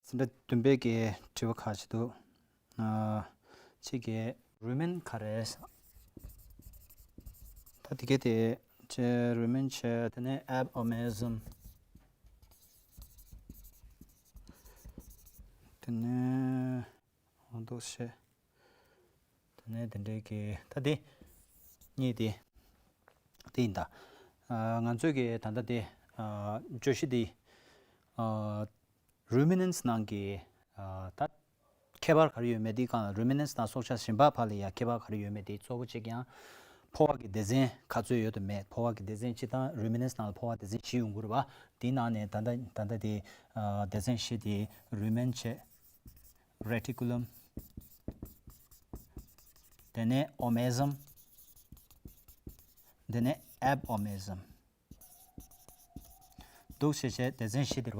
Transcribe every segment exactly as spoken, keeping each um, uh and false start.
ཟིན་གྲྭ་བདུན་པའི་གི་དྲི་བ་ཁག་ཅིག་འདུག་ཨ། གཅིག་གི་རུ་མིན་ག་རེ། ད་དེ་གའི་དེ་ཅེ་རུ་མིན་བྱས། དེ་ནས་ཨེབ་ཨོ་མེ་ཟམ། དེ་ནས་འོ་འདུག་བྱས། དེ་ནས་དེ་འདྲའི་གི་ད་དེ་གཉིས་དེ་དེ་ཡིན་ད། ཨ། ང་ཚོས་གི་ད་ལྟ་དེ་ཨ་བརྗོད་གཞི་དེ་ཨ་རུ་མི་ནན་སི་ནང་གི་ཨ་ད་ཁྱད་པར་ག་རེ་ཡོད་མེད། དེའི་སྒང་ལ་རུ་མི་ནན་སི་དང་སྲོག་ཆགས་གཞན་པ་བར་ལ་ཡ་ཁྱད་པར་ག་རེ་ཡོད་མེད་དེ་གཙོ་བོ་གཅིག་ཡང་ཕོ་བ་གི་སྡེ་ཚན་ག་ཚོད་ཡོད་དམ་མེད། ཕོ་བ་གི་སྡེ་ཚན་སྤྱིར་བཏང་རུ་མི་ནན་སི་ནང་ལ་ཕོ་བ་སྡེ་ཚན་བཞི་ཡོང་གི་རེད་པ། དེའི་ནང་ནས་ད་ལྟ་ད་ལྟ་དེ་ཨ་སྡེ་ཚན་བཞི་དེ་རུ་མིན་བྱས། རེ་ཊི་ཀུ་ལམ། དེ་ནས་ཨོ་མེ་ཟམ། དེ་ནས་ཨེབ་ཨོ་མེ་ཟམ། འདུག་བྱས་བྱས་སྡེ་ཚན་བཞི་དེ་རེད་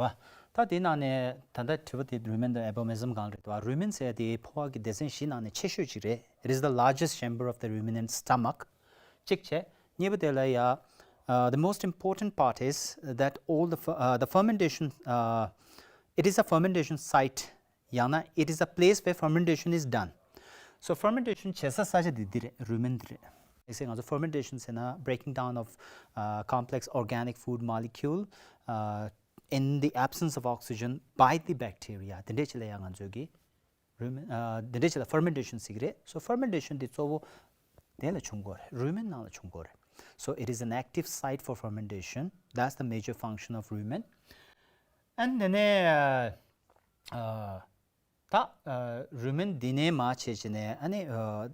པ། ད་དེའི་ནང་ནས་ད་ལྟ་དྲི་བ་དེ་རུ་མིན་དང་ཨེབ་ཨོ་མེ་ཟམ་སྒང་རེད་པ། རུ་མིན་ཟེར་ཡ་དེ་ཕོ་བ་གི་སྡེ་ཚན་བཞི་ནང་ནས་ཆེ་ཤོས་ཅིག་རེད། It is the largest chamber of the ruminant stomach. གཅིག་བྱས། གཉིས་པ་དེ་ལ་ཡ། Uh, the most important part is that all the fer- uh, the fermentation uh, it is a fermentation site. ཡང་ན་it is a place where fermentation is done. So fermentation བྱེད་ས་ས་ཆ་འདི་འདི་རེད། རུ་མིན་འདི་རེད། དམིགས་བསལ་ང་ཚོ་fermentation ཟེར་ན་breaking down of uh, complex organic food molecule uh, in the absence of oxygen by the bacteria. དེ་འདྲས་ཅིག་ལ་ཡང་ང་ཚོས་ཀྱི་རུ་མིན་ཨ་དེ་འདྲས་ཅིག་ལ་fermentation ཟེར་གྱི་རེད། So fermentation འདི་གཙོ་བོ་དེ་ལ་བྱུང་གི་ཡོད་རེད། རུ་མིན་ནང་ལ་བྱུང་གི་ཡོད་རེད། So it is an active site for fermentation. That's the major function of rumen. And དེ་ནས་ཨ་ད་ཨ་རུ་མིན་འདི་ནས་མར་བྱས་བྱས་ནས་ཨ་ནི་ཨ་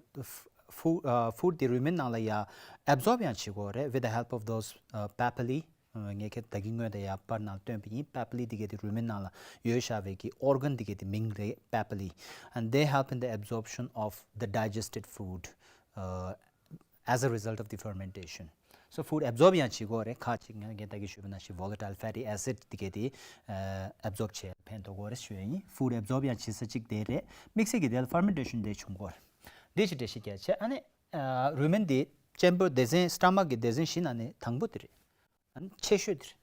ཧྥུ་ཨ་ཧྥུཌ་དེ་རུ་མིན་ནང་ལ་ཡ་ཨེབ་ཛོརབ་ཡང་བྱེད་ཀྱི་ཡོད་རེད། With the help of those uh, papillae. ངས་ཁྱེད་ད་གིན་སྔོན་དེ་ཡ་པར་ནང་བཏོན་པ་ཡིན། པེ་པི་ལི་དེ་གའི་དེ་རུ་མིན་ནང་ལ་ཡོད་བཞག་པའི་གི་ཨོར་གན་དེ་གའི་དེ་མིང་རེད། པེ་པི་ལི། And they help in the absorption of the digested food uh, as a result of the fermentation. So food absorb ཡང་བྱེད་ཀྱི་ཡོད་རེད། ཁ་ཅིག་ངས་ད་གིན་ཞུས་པ་ནང་བཞིན་volatile fatty acid དེ་གའི་དེ་ཨེབ་ཛོརབ་བྱེད་ཕན་ཐོགས་ཀྱི་ཡོད་རེད་ཞུ་ཡ་ཡིན། Food absorb ཡང་བྱེད་ས་གཅིག་དེ་རེད། དམིགས་བསལ་གྱི་དེ་ལ་fermentation དེ་བྱུང་གི་ཡོད་རེད། འདི་ཅིག་འགྲེལ་བཤད་རྒྱག་བྱས། ཨ་ནི་ཨ་རུ་མིན་དེ་ཆེན་པོ་སྡེ་ཚན་སི་ཊ་མག་གི་སྡེ་ཚན་བཞི་ནང་ནས་དང་པོ་དེ་རེད། ཨ་ནི་ཆེ་ཤོས་དེ་རེད།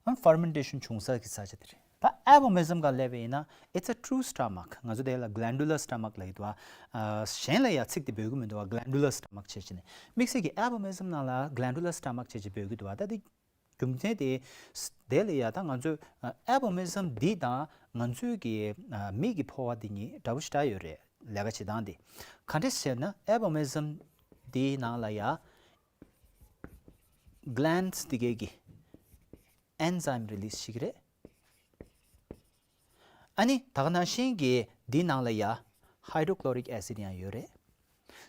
ཨ་ནི་ཕར་མེན་ཊེ་ཤན་བྱུང་ས་གི་ས་ཆ་དེ་རེད། ད་ཨེབ་ཨོ་མེ་ཟམ་སྒང་སླེབས་པ་ཡིན་ན། It's a true stomach. ང་ཚོ་དེ་ལ་glandular stomach ལབ་ཀྱི་འདུག་བ། ཨ་གཞན་ལ་ཡང་ཚིག་དེ་འབོད་ཀྱི་མི་འདུག་བ། glandular stomach བྱས་བྱས་ནས། དམིགས་བསལ་གྱི་ཨེབ་ཨོ་མེ་ཟམ་ནང་ལ་glandular stomach བྱས་བྱས་འབོད་ཀྱི་འདུག་བ། ད་དེ་རྒྱུ་མཚན་དེ་དེ་ལ་ཡ་ད་ང་ཚོས་ཨ་ཨེབ་ཨོ་མེ་ཟམ་འདི་དང་ང་ཚོའི་གི་ཨ་མིག་གི་ཕོ་བ་འདི་གཉིས་འདྲ་པོ་ཞེ་དྲག་ཡོད་རེད། ལས་ཀ་བྱེད་སྟངས་དེ་ག་འདྲས་ཟེར་ན། ཨེབ་ཨོ་མེ་ཟམ་འདིའི་ནང་ལ་ཡ་glands དེ་གའི་གི་enzyme release བྱེད་ཀྱི་རེད། ཨ་ནི་ད་ག་ནང་བཞིན་གྱི་འདི་ནང་ལ་ཡ་hydrochloric acid ཡང་ཡོད་རེད།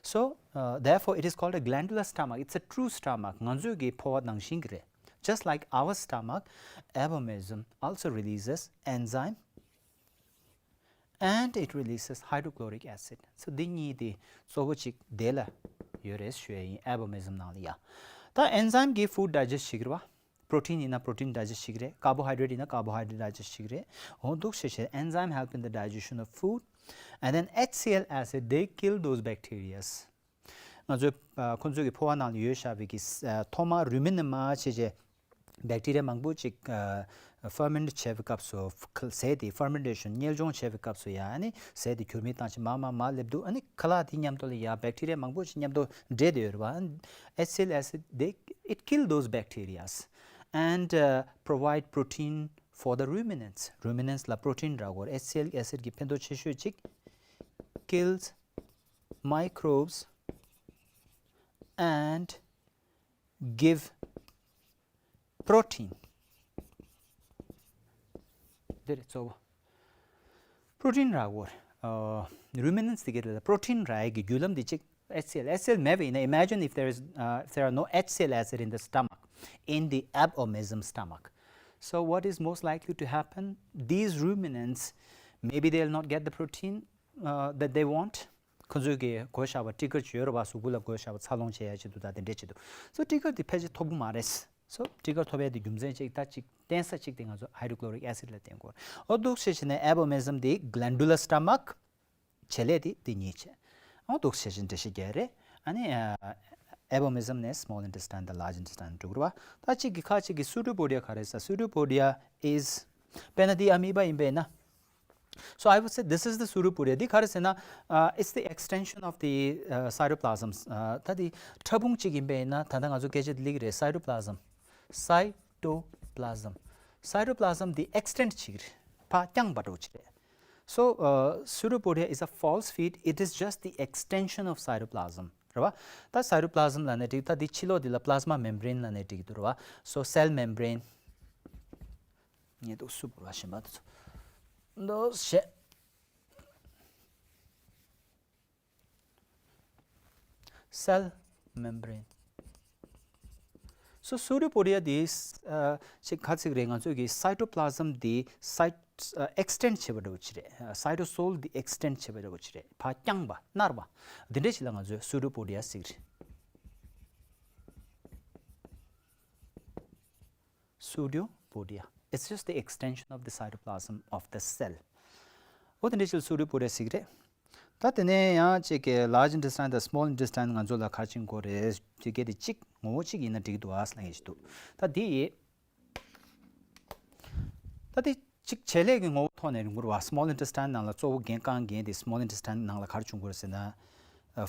So uh, therefore it is called a glandular stomach. It's a true stomach. ང་ཚོའི་གི་ཕོ་བ་ནང་བཞིན་གྱི་རེད། Just like our stomach, abomasum also releases enzyme and it releases hydrochloric acid. So འདི་གཉིས་དེ་གཙོ་བོ་གཅིག་དེ་ལ་ཡོད་རེད་ཞུ་ཡ་ཡིན། ཨེབ་ཨོ་མེ་ཟམ་ནང་ལ་ཡ། ད་enzyme གིས་food digest བྱེད་ཀྱི་རེད་བ། protein ཡིན་ན་protein digest བྱེད་ཀྱི་རེད། carbohydrate ཡིན་ན་carbohydrate digest བྱེད་ཀྱི་རེད། འོ་འདུག་བྱས་བྱས་enzyme help in the digestion of food. And then H C l acid, they kill those bacterias. ང་ཚོའི་ཨ་ཁོ་ཚོའི་གི་ཕོ་བ་ནང་ལ་ཡོད་བཞག་པའི་གི་ཨ་ཐོག་མར་རུ་མིན་ནས་མར་བྱས་བྱས་bacteria མང་པོ་ཅིག་ཨ་ferment བྱས་པའི་སྐབས་སུ། ཟས་དེ་fermentation གཉེར་སྐྱོང་བྱས་པའི་སྐབས་སུ་ཡ། ཨ་ནི་ཟས་དེ་གྱུར་མིད་བཏང་བྱས་མར་མར་མར་སླེབས་དུས། ཨ་ནི་ཁ་ལག་དེ་མཉམ་དུ་ལ་ཡ་bacteria མང་པོ་ཅིག་མཉམ་དུ་འདྲེས་བསྡད་ཡོད་རེད་བ། H C l acid, they, it kill those bacterias and uh, provide protein for the ruminants. Ruminants ལ་protein རག་གི་ཡོད་རེད། H C l acid གི་ཕན་ཐོགས་ཆེ་ཤོས་གཅིག kills microbes and give protein. འདི་རེད་གཙོ་བོ། protein རག་གི་ཡོད་རེད། ཨ་ruminants དེ་གའི་ལ་protein རག་ཡས་ཀྱི་བརྒྱུད་ལམ་འདི་གཅིག H C l, H C l མེད་པ་ཡིན་ན། Imagine if there is uh, if there are no H C l acid in the stomach, in the abomasum stomach. So what is most likely to happen? These ruminants, maybe they'll not get the protein uh, that they want. ཁོ་ཚོས་གི་དགོས་བཞག་པ་སྤྲི་དཀར་ཅིག་ཡོད་རེད་བ། གཟུགས་པོ་ལ་དགོས་བཞག་པ་འཚར་ལོངས་བྱེད་ཡ་ཆེད་དུ་དང་དེ་འདྲས་ཆེད་དུ། So སྤྲི་དཀར་དེ་ཕལ་ཆེར་ཐོབ་ཀྱི་མ་རེད། So སྤྲི་དཀར་ཐོབ་ཡ་དེ་རྒྱུ་མཚན་གཅིག་ད་གཅིག་བརྟེན་ས་གཅིག་དེ་ང་ཚོ་hydrochloric acid ལ་བརྟེན་དགོས། འོ་འདུག་བྱས་བྱས་ནས་abomasum དེ་glandular stomach བྱེད་ལས་དེ་དེ་གཉིས་བྱས། འོ་འདུག་བྱས་བྱས་འགྲེལ་བཤད་རྒྱག་རེད། ཨ་ནི་abomasum ནས་small intestine དང་large intestine འགྲོ་གི་རེད་བ། ད་གཅིག་གི་ཁ་ཅིག་གི pseudopodia ག་རེ་ཟེར། pseudopodia is དཔེར་ན་དེ་amoeba ཡིན་པས་ན། So I would say this is the pseudopodia. འདི་ག་རེ་ཟེར་ན། uh, it's the extension of the uh, cytoplasm. Uh, ད་འདི་ཕྲ་ཕུང་གཅིག་ཡིན་པས་ན། ད་ལྟ་ང་ཚོ་སྐད་ཆ་འདི་ལེགས་རེད། Cytoplasm. Cytoplasm. Cytoplasm འདི་extend བྱེད་ཀྱི་རེད། ཕར་བརྐྱངས་པ་འདྲ་བོ་ཅིག་རེད། So uh, pseudopodia is a false feet. It is just the extension of cytoplasm. རེད་བ། ད་cytoplasm ལབ་ནའི་འགྲིག་ད་འདི་ཕྱི་ལོགས་འདི་ལ་plasma membrane ལབ་ནའི་འགྲིག་འདུག་རེད་བ། So cell membrane. ངས་འདུག་སུ་བོར་བ་ཞིམ་པ་འདུག་འདུག་བྱས། Cell membrane. So pseudopodia འདི་ཅིག་ག་ཚིག་རེད། ང་ཚོས་ཀྱི་cytoplasm འདི་cyt extend བྱེད་པ་འདྲ་བོ་ཅིག་རེད། cytosol འདི་extend བྱེད་པ་འདྲ་བོ་ཅིག་རེད། ཕར་བརྐྱངས་པ་མནར་བ་འདི་འདྲ་ཞིག་ལ་ང་ཚོས་pseudopodia ཟེར་གྱི་རེད། Pseudopodia. It's just the extension of the cytoplasm of the cell. འོ་དེ་འདྲ་ཞིག་pseudopodia ཟེར་གྱི་རེད། ད་དེ་ནས་ཡང་གཅིག་གི་large intestine དང་small intestine ང་ཚོ་ལ་ག་རེ་བྱེད་ཀྱི་ཡོད་རེད། དེ་གལ་ཏེ་གཅིག་ངོ་བོ་གཅིག་ཡིན་ན་འགྲིག་འདུག་ཨ་ཟེར་ལབ་མཁན་ཞིག་འདུག་ད་དེ་ད་དེ་གཅིག་བྱེད་ལས་ཀྱི་ངོ་བོ་ཐོག་ནས་ཡོང་གི་རེད་བ། small intestine ནང་ལ་གཙོ་བོ་འགན་རྐང་འགན་དེ་small intestine ནང་ལ་ག་རེ་བྱུང་གི་རེད་ཟེར་ན། ཨ།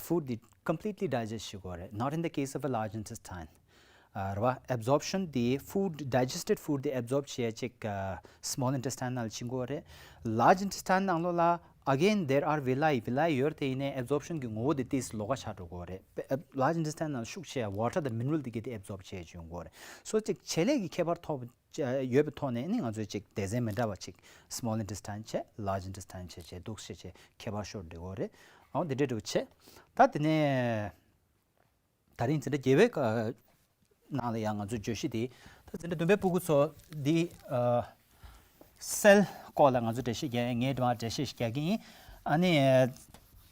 food དེ་completely digest བྱེད་དགོས་རེད། Not in the case of a large intestine. ཨ། རེད་བ། absorption དེ་food, digested food དེ་absorb བྱེད་ཅིག་ཨ། small intestine ནང་ལ་ཕྱིན་དགོས་རེད། large intestine ནང་ལོགས་ལ་again there are villi. villi ཡོད་དེ་ཡིན་ནའི་absorption གི་ངོ་བོ་དེ་ཏིས་ལོགས་ཀ་ཆགས་འགྲོ་དགོས་རེད། large intestine ནང་ལ་ཤུགས་ཆེ་ཡ་water དང་mineral དེ་གས་དེ་absorb བྱེད་ཡ་ཅིག་ཡོང་དགོས་རེད། so ཅིག་བྱེད་ལས་ཀྱི་ཁྱད་པར་ཐོག་ཡོད་པའི་ཐོག་ནས་ནི་ང་ཚོས་ཅིག་སྡེ་ཚན་མི་འདྲ་བ་ཅིག small intestine བྱས། large intestine བྱས་བྱས་འདུག་སེ་བྱས་ཁྱད་པར་ཤོར་འགྲོ་གི་རེད། འོ་འདི་འདྲ་འདྲ་བོ་བྱས། ད་དེ་ནས་ད་རིང་འཛིན་གྲྭ་བརྒྱད་པའི་ནང་ལ་ཡང་ང་ཚོའི་བརྗོད་གཞི་དེ། ད་འཛིན་གྲྭ་བདུན་པའི་ཕྲུ་གུ་ཚོ་འདི་cell སྐོར་ལ་ང་ཚོ་འགྲེལ་བཤད་རྒྱག་ངས་འགྲེལ་བཤད་རྒྱག་གི་ཡིན། ཨ་ནི།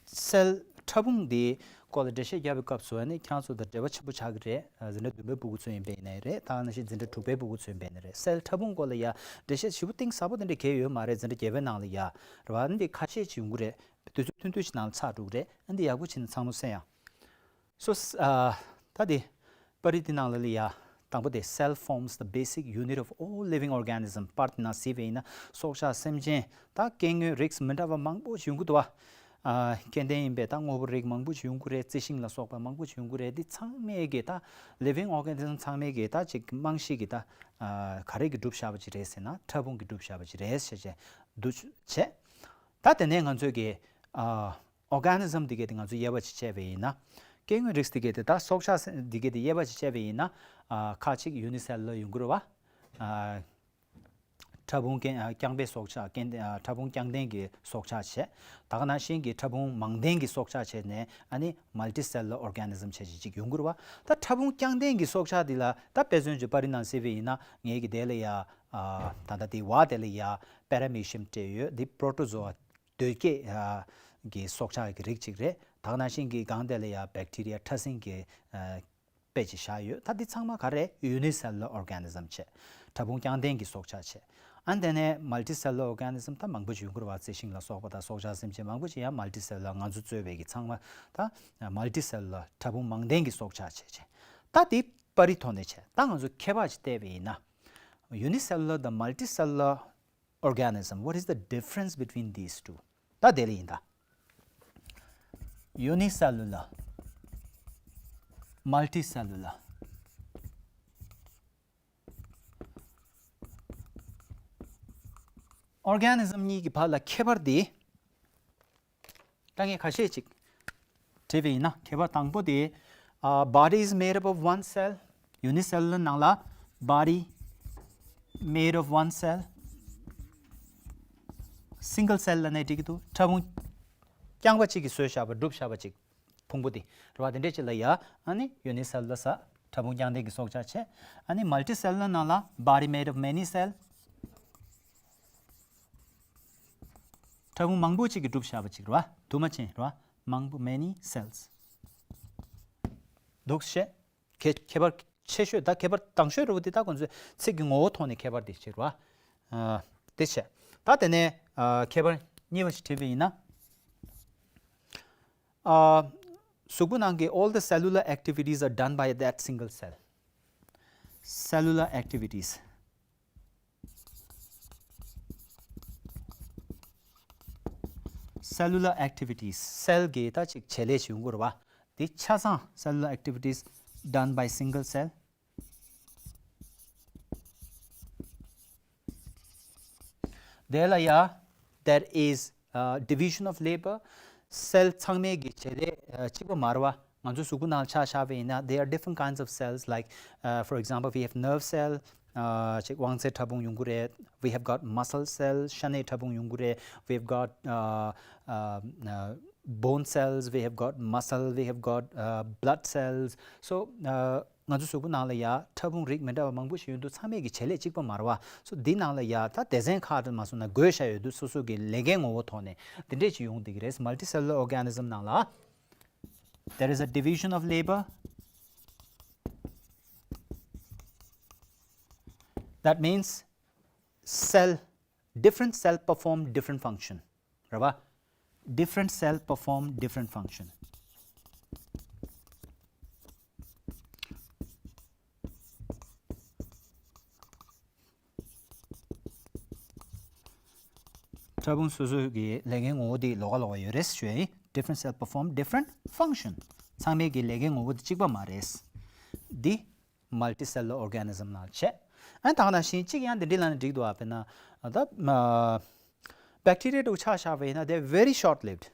cell ཕྲ་ཕུང་འདི་སྐོར་ལ་འགྲེལ་བཤད་རྒྱག་པའི་སྐབས་སུ་ཨ་ནི་ཁྱེད་རང་ཚོ་དང་འབྲེལ་བ་ཆེན་པོ་ཆགས་ཀྱི་རེད། འཛིན་གྲྭ་བདུན་པའི་ཕྲུ་གུ་ཚོ་ཡིན་པ་ཡིན་ནའི་རེད། ད་ནང་བཞིན་འཛིན་གྲྭ་དྲུག་པའི་ཕྲུ་གུ་ཚོ་ཡིན་པ་ཡིན་ནའི་རེད། cell ཕྲ་ཕུང་སྐོར་ལ་ཡ་འགྲེལ་བཤད་ཞིབ་པོ་གཏིང་ཟབ་པོ་དེ་འདྲ་གང་ཡང་ཡོད་མ་རེད། འཛིན་གྲྭ་བརྒྱད་པའི་ནང་ལ་ཡ་རེད་བ། འདི་ཁ་ཤས་ཅིག་ཡོང་གི་རེད། དུས་ཚོད་ཐུང་ཐུང་ཞིག་ནང་ལ་ཚར་འགྲོ་གི་རེད། འདི་ཡག་པོ་བྱས་ནས་ཚང་མ་གསན་ཡ། So ཨ། ད་དེ་པར་རིས་འདི་ནང་ལ་ལ་ཡ། དང་པོ་དེ། cell forms the basic unit of all living organism. པར་འདི་ནང་གཟིགས་པ་ཡིན་ན་སྲོག་ཆགས་སེམས་ཅན། ད་སྐྱེ་དངོས་རིགས་མི་འདྲ་བ་མང་པོ་ཞིག་ཡོང་གི་འདུག་བ། ཨ། སྐྱེ་ལྡན་ཡིན་པས་ད་དངོས་པོ་རིགས་མང་པོ་ཞིག་ཡོང་གི་རེད། རྩི་ཤིང་ལ་སོགས་པ་མང་པོ་ཞིག་ཡོང་གི་རེད། འདི་ཚང་མས་ཀྱི་ད་living organism ཚང་མས་ཀྱི་ད་ཅིག་རྨང་གཞི་གི་ད། ཨ། ག་རེ་གིས་གྲུབ་བཞག་པ་ཅིག་རེད་ཟེར་ན་ཕྲ་ཕུང་གིས་གྲུབ་བཞག་པ་ཅིག་རེད་ཟེར་བྱས་འདུག་བྱས། ད་དེ་ནས་ང་ཚོས་ཀྱི། ཨ། organism འདི་གས་དེ་ང་ཚོ་དབྱེ་བ་ཅིག་བྱས་པ་ཡིན་ན། སྐྱེ་དངོས་རིགས་འདི་གས་དེ་ད་སྲོག་ཆགས་འདི་གས་དེ་དབྱེ་བ་ཅིག་བྱས་པ་ཡིན་ན། ཨ། ཁ་ཅིག་unicellular ཡོང་གི་རེད་བ། ཨ། ཕྲ་ཕུང་རྐྱང་རྐྱང་པའི་སྲོག་ཆགས། རྐྱང་ལྡན། ཨ། ཕྲ་ཕུང་རྐྱང་ལྡན་གྱི་སྲོག་ཆགས་བྱས། ད་ག་ནང་བཞིན་གྱི་ཕྲ་ཕུང་མང་ལྡན་གྱི་སྲོག་ཆགས་བྱས་ནས་ཨ་ནི་multicellular organism བྱས་ཅིག་ཅིག་ཡོང་གི་རེད་བ། ད་ཕྲ་ཕུང་རྐྱང་ལྡན་གྱི་སྲོག་ཆགས་འདི་ལ་ད་དཔེ་མཚོན་གྱི་པར་རིས་ནང་གཟིགས་པ་ཡིན་ན་ངས་ཀྱི་དེ་ལ་ཡ། ཨ། ད་ལྟ་དེ་བ་དེ་ལ་ཡ་Paramecium སྤྲད་ཡོད། འདི་Protozoa གདོས་བརྒྱད་ཀྱི་སྲོག་ཆགས་ཀྱི་རིགས་གཅིག་རེད། ད་ག་ནང་བཞིན་གྱི་སྒང་དེ་ལ་ཡ་Bacteria ཕྲ་སྲིན་གྱི་དཔེ་ཅིག་བཞག་ཡོད། ད་འདི་ཚང་མ་ག་རེ། unicellular organism བྱས། ཕྲ་ཕུང་རྐྱང་ལྡན་གྱི་སྲོག་ཆགས་བྱས། ཨ་ནི་དེ་ནས་multicellular organism ད་མང་པོ་ཅིག་ཡོང་གི་རེད་བ། རྩི་ཤིང་ལ་སོགས་པ་དང་སྲོག་ཆགས་སེམས་ཅན་མང་པོ་ཅིག་ཡང་multicellular། ང་ཚོ་གཙོས་པའི་གི་ཚང་མ་ད་multicellular ཕྲ་ཕུང་མང་ལྡན་གྱི་སྲོག་ཆགས་བྱས་བྱས། ད་འདི་པར་རིས་ཐོག་ནས་བྱས། ད་ང་ཚོ་ཁྱད་པར་ཅིག་བལྟས་པ་ཡིན་ན། unicellular དང་multicellular organism, what is the difference between these two? ད་དེ་ལ་ཡིན་ད། unicellular, multicellular organism གཉིས་ཀྱི་བར་ལ་ཁྱད་པར་དེ། ད་ངས་ཁ་ཤས་ཅིག་བྲིས་པ་ཡིན་ན། ཁྱད་པར་དང་པོ་དེ། ཨ། body is made up of one cell. unicellular ནང་ལ་body made of one cell, single cell ལབ་ནའི་འགྲིག་གི་འདུག་ཕྲ་ཕུང་རྐྱང་པ་གཅིག་གིས་བཟོས་བཞག་པ། གྲུབ་བཞག་པ་ཅིག་ཕུང་པོ་དེ་རེད་བ། དེ་འདྲས་ཅིག་ལ་ཡ་ཨ་ནི་unicellular ཟེར། ཕྲ་ཕུང་རྐྱང་ལྡན་གྱི་སྲོག་ཆགས་བྱས། ཨ་ནི་multicellular ནང་ལ་body made of many cell. ཕྲ་ཕུང་མང་པོ་ཅིག་གིས་གྲུབ་བཞག་པ་ཅིག་རེད་བ། དུ་མ་ཅན་རེད་བ། མང་པོ། many cells འདུག་སེ་བྱས། ཁྱད་ཁྱད་པར་ཆེ་ཤོས། ད་ཁྱད་པར་དང་ཤོས་རེད་བ། དེ་ད་ཁོང་ཚོས་ཚིག་གི་ངོ་བོ་ཐོག་ནས་ཁྱད་པར་དེ་ཅིག་རེད་བ། ཨ། དེ་བྱས། ད་དེ་ནས། ཨ། ཁྱད་པར་གཉིས་པ་ཞིག་བྲིས་པ་ཡིན་ན། ཨ། གཟུགས་པོ་ནང་གི all the cellular activities are done by that single cell. cellular activities. cellular activities, སེལ་གྱི་ད་ཅིག་བྱེད་ལས་ཅིག་ཡོང་གི་རེད་བ། འདི་ཆ་ཚང་cellular activities done by single cell. དེ་ལ་ཡ། There is uh, division of labor. སེལ་ཚང་མའི་གི་བྱེད་ལས་uh, གཅིག་པ་མ་རེད་བ། ང་ཚོ་གཟུགས་པོ་ནང་ཆ་བཞག་པ་ཡིན་ན། There are different kinds of cells, like uh, for example, we have nerve cell. Uh, ཅིག་དབང་རྩའི་ཕྲ་ཕུང་ཡོང་གི་རེད། We have got muscle cell. ཤ་གནད་ཕྲ་ཕུང་ཡོང་གི་རེད། We have got uh, uh, uh, bone cells. We have got muscle. We have got uh, blood cells. So uh, ང་ཚོ་གཟུགས་པོ་ནང་ལ་ཡ་ཕྲ་ཕུང་རིགས་མི་འདྲ་བ་མང་པོ་ཞིག་ཡོད་འདུག་ཚང་མས་ཀྱི་བྱེད་ལས་གཅིག་པ་མ་རེད་བ། སོ་འདི་ནང་ལ་ཡ་ད་སྡེ་ཚན་ཁག་ཏུ་མ་སོང་ན་བགོས་བཞག་ཡོད་འདུག་སོ་སོ་གི་ལས་ཀའི་ངོ་བོ་ཐོག་ནས་འདི་འདྲས་ཅིག་ཡོང་བསྡད་ཀྱི་རེད། Multicellular organism ནང་ལ། There is a division of labor. That means cell, different cell perform different function. རེད་བ། Different cell perform different function. ཕྲ་ཕུང་སོ་སོ་གི་ལས་འགན་ངོ་བོ་དེ་ལོགས་ཀ་ལོགས་ཀ་ཡོད་རེད་ཞུ་ཡ་ཡིན། Different cell perform different function. ཚང་མའི་གི་ལས་འགན་ངོ་བོ་དེ་གཅིག་པ་མ་རེད། འདི་multicellular organism ནང་བྱས། ཨ་ད་ག་ནང་བཞིན་གཅིག་ཡང་འདི་འདྲ་ལབ་ན་འགྲིག་འདུག་ཨ། དཔེར་ན་ད་bacteria འདྲ་བོ་ཆ་བཞག་པ་ཡིན་ན། They are very short lived.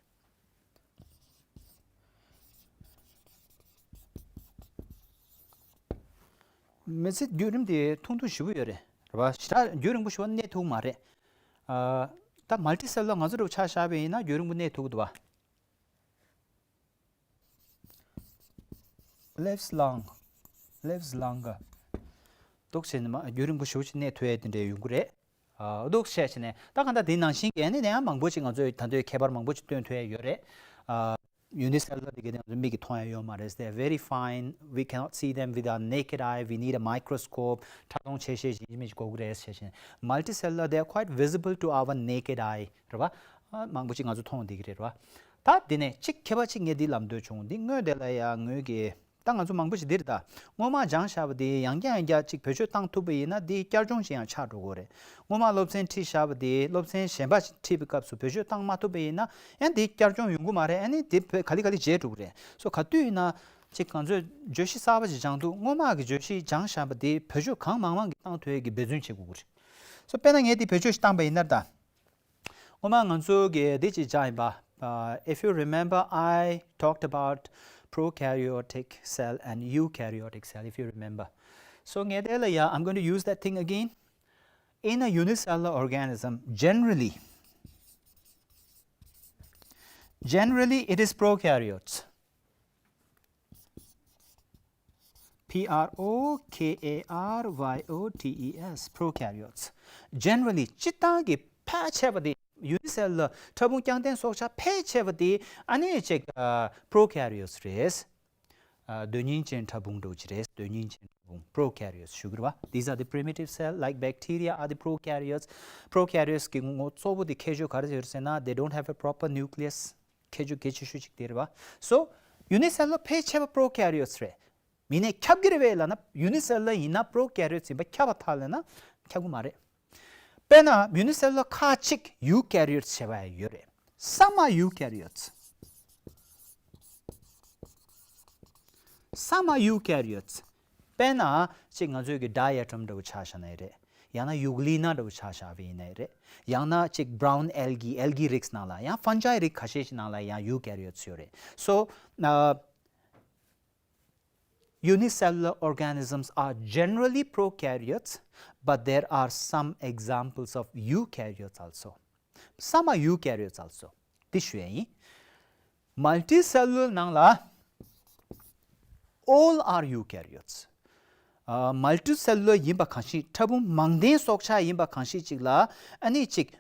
མི་ཚེ་བརྒྱུད་རིམ་དེ་ཐུང་ཐུང་ཞེ་པོ་ཡོད་རེད། རེད་བ། ཞེ་དྲག་རྒྱུན་རིང་པོ་ཞེ་པོ་གནས་ཐུབ་མ་རེད། ཨ་ད་multicellular ང་ཚོ་འདྲ་བོ་ཆ་བཞག་པ་ཡིན་ན་རྒྱུན་རིང་པོ་གནས་ཐུབ་ཀྱི་འདུག་བ། Lives long, lives longer. འདུག་བྱས་ནས་མ་རྒྱུན་རིང་པོ་ཞེ་པོ་ཅིག་གནས་ཐུབ་ཡས་དེ་འདྲ་ཡོང་གི་རེད། ཨ་འདུག་བྱས་བྱས་ནས་ད་གང་ལྟར་དེ་ནང་བཞིན་གྱི་ཨ་ནི་ཡང་མང་པོ་ཅིག་ང་ཚོས་ད་ལྟའི་ཁྱད་པར་མང་པོ་ཅིག་སྟོན་ཐུབ་ཡས་ཡོད་རེད། ཨ་unicellular དེ་ག་ནི་ང་ཚོ་མིག་གིས་མཐོང་ཡས་ཡོད་མ་རེད། They are very fine, we cannot see them with our naked eye, we need a microscope. ཕྲ་མཐོང་ཆེ་ཤེལ་ཞིག་མི་ཞིག་དགོས་ཀྱི་རེད་ཟེར་བཞིན། Multicellular, they are quite visible to our naked eye. རེད་བ། ཨ་མང་པོ་ཅིག་ང་ཚོ་མཐོང་བསྡད་ཀྱི་རེད། རེད་བ། ད་དེ་ནས་གཅིག་ཁྱད་པར་ཅིག་ངས་འདི་ལབ་འདོད་བྱུང་། འདི་སྔོན་དེ་ལ་ཡ་ངོས་ཀྱིས་ད་ང་ཚོ་མང་པོ་ཞིག་འདིར་ད་སྔོན་མ་སྦྱངས་བཞག་པ་དེ་ཡང་བསྐྱར་ཡང་བསྐྱར་ཅིག་བེད་སྤྱོད་བཏང་ཐུབ་པ་ཡིན་ན་འདི་བསྐྱར་སྦྱོང་ཞིག་ཡང་ཆགས་འགྲོ་གི་རེད། སྔོན་མ་སློབ་ཚན་ཁྲིད་བཞག་པ་དེ་སློབ་ཚན་གཞན་པ་ཞིག་ཁྲིད་པའི་སྐབས་སུ་བེད་སྤྱོད་བཏང་མ་ཐུབ་པ་ཡིན་ན་ཡང་འདི་བསྐྱར་སྦྱོང་ཡོང་གི་མ་རེད། ཨ་ནི་འདི་བེད་ག་ལེ་ག་ལེ་བརྗེད་འགྲོ་གི་རེད། སོ་ག་དུས་ཡིན་ན་ཅིག་ང་ཚོས་བརྗོད་གཞི་གསར་པ་ཞིག་སྦྱང་དུས་སྔོན་མ་གི་བརྗོད་གཞི་སྦྱངས་བཞག་པ་དེ་བེད་སྤྱོད་གང་མང་མང་གི་བཏང་ཐུབ་ཡས་ཀྱི་འབད་བརྩོན་བྱེད་དགོས་ཀྱི་རེད། སོ་དཔེར་ན་ངས་འདི་བེད་སྤྱོད་ཞིག་བཏང་པ་ཡིན་ན་ད། སྔོན་མ་ང་ཚོ་གིས་འདི་ཅིག་སྦྱངས་ཡིན་པ། Uh, if you remember, I talked about prokaryotic cell and eukaryotic cell, if you remember. So ངས་དེ་ལ་ཡ། I'm going to use that thing again. In a unicellular organism, generally, generally it is prokaryotes. P R O K A R Y O T E S, prokaryotes. Generally, སྤྱིར་བཏང་གི་ཕལ་ཆེ་བ་དེ་unicellular ཕྲ་ཕུང་རྐྱང་ལྡན་སྲོག་ཆགས་ཕལ་ཆེ་བ་དེ་ཨ་ནི་ཅིག་ཨ་prokaryotes རེད། ཨ་དོན་སྙིང་ཅན་ཕྲ་ཕུང་འདྲ་བོ་ཅིག་རེད། དོན་སྙིང་ཅན་ཕྲ་ཕུང་prokaryotes ཞུ་གི་རེད་བ། These are the primitive cell, like bacteria are the prokaryotes. Prokaryotes གི་ངོ་གཙོ་བོ་དེ་ཁྱད་ཆོས་ག་རེ་ཡོད་ཟེར་ན། They don't have a proper nucleus. ཁྱད་ཆོས་གལ་ཆེ་ཤོས་གཅིག་དེ་རེད་བ། So unicellular ཕལ་ཆེ་བ་prokaryotes རེད། མིན་ནས་ཁྱབ་ཀྱི་རེད་པས་ལབ་ན། unicellular ཡིན་ན་prokaryotes ཡིན་པ་ཁྱབ་པ་ཐག་ལབ་ན་ཁྱབ་ཀྱི་མ་རེད། དཔེར་ན་unicellular ཁག་ཅིག་eukaryotes བྱས་པ་ཡོད་རེད། Some are eukaryotes. Some are eukaryotes. དཔེར་ན་ཅིག་ང་ཚོའི་གི་diatom འདྲ་བོ་ཆ་བཞག་ན་ཡང་རེད། ཡང་ན་euglena འདྲ་བོ་ཆ་བཞག་པ་ཡིན་ན་ཡང་རེད། ཡང་ན་ཅིག་brown algae, algae རིགས་ནང་ལ། ཡང་fungi རིགས་ཁ་ཤས་ཤིག་ནང་ལ་ཡང་eukaryotes ཡོད་རེད། So uh, unicellular organisms are generally prokaryotes, but there are some examples of eukaryotes also. Some are eukaryotes also. དེ་ཞུ་ཡ་ཡིན། Multicellular ནང་ལ་all are eukaryotes. ཨ་multicellular ཡིན་པ་གང་ཞིག་ཕྲ་ཕུང་མང་ལྡན་སྲོག་ཆགས་ཡིན་པ་གང་ཞིག་ཅིག་ལ་ཨ་ནི་ཅིག་ཨ་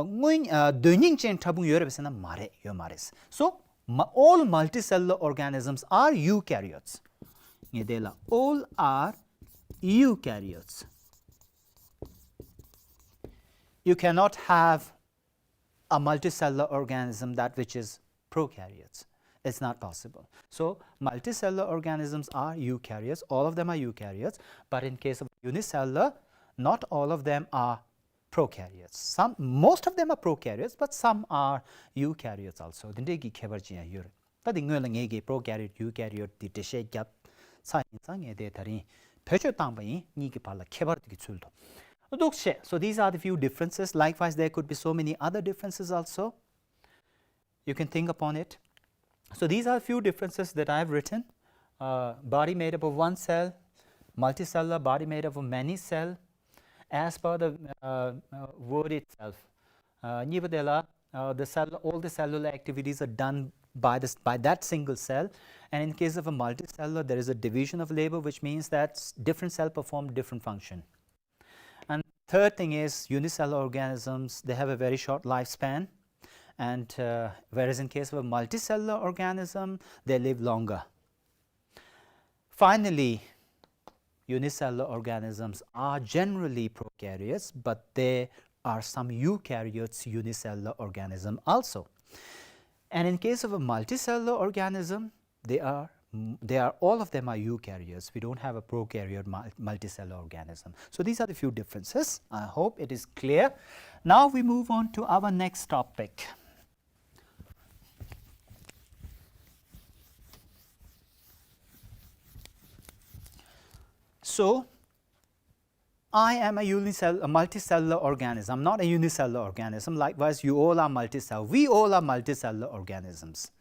དངོས་ཨ་དོན་སྙིང་ཅན་ཕྲ་ཕུང་ཡོད་རེད་པས་ཟེར་ན་མ་རེད། ཡོད་མ་རེད། So mu- all multicellular organisms are eukaryotes. ངས་དེ་ལ་all are eukaryotes. You cannot have a multicellular organism that which is prokaryotes. It's not possible. So multicellular organisms are eukaryotes. All of them are eukaryotes. But in case of unicellular, not all of them are prokaryotes. Some, most of them are prokaryotes, but some are eukaryotes also. དེ་འདྲའི་གི་ཁྱད་པར་ཅིག་ཡང་ཡོད་རེད། ད་དེ་སྔོན་ལ་ངས་ཀྱི་prokaryote, eukaryote དེ་འགྲེལ་བཤད་བརྒྱབ་ཚར་ཡིན་ཙང་ངས་དེ་ད་རིང་བེད་སྤྱོད་བཏང་པ་ཡིན། གཉིས་ཀྱི་བར་ལ་ཁྱད་པར་དེ་གི་ཚུལ་དུ། འདུག་བྱས། So these are the few differences. Likewise, there could be so many other differences also. You can think upon it. So these are few differences that I have written. Uh, body made up of one cell, multicellular body made up of many cell. As per the uh, uh, word itself, uh, གཉིས་པ་དེ་ལ, uh, the cell, all the cellular activities are done by this, by that single cell. And in case of a multicellular, there is a division of labor, which means that s- different cell perform different function. And third thing is unicellular organisms, they have a very short lifespan. And uh, whereas in case of a multicellular organism, they live longer. Finally, unicellular organisms are generally prokaryotes, but there are some eukaryotes unicellular organism also. And in case of a multicellular organism, they are they are all of them are eukaryotes. We don't have a prokaryote mul- multicellular organism. So these are the few differences. I hope it is clear. Now we move on to our next topic. So, I am a unicell- a multicellular organism. I'm not a unicellular organism. Likewise, you all are multicellular. We all are multicellular organisms.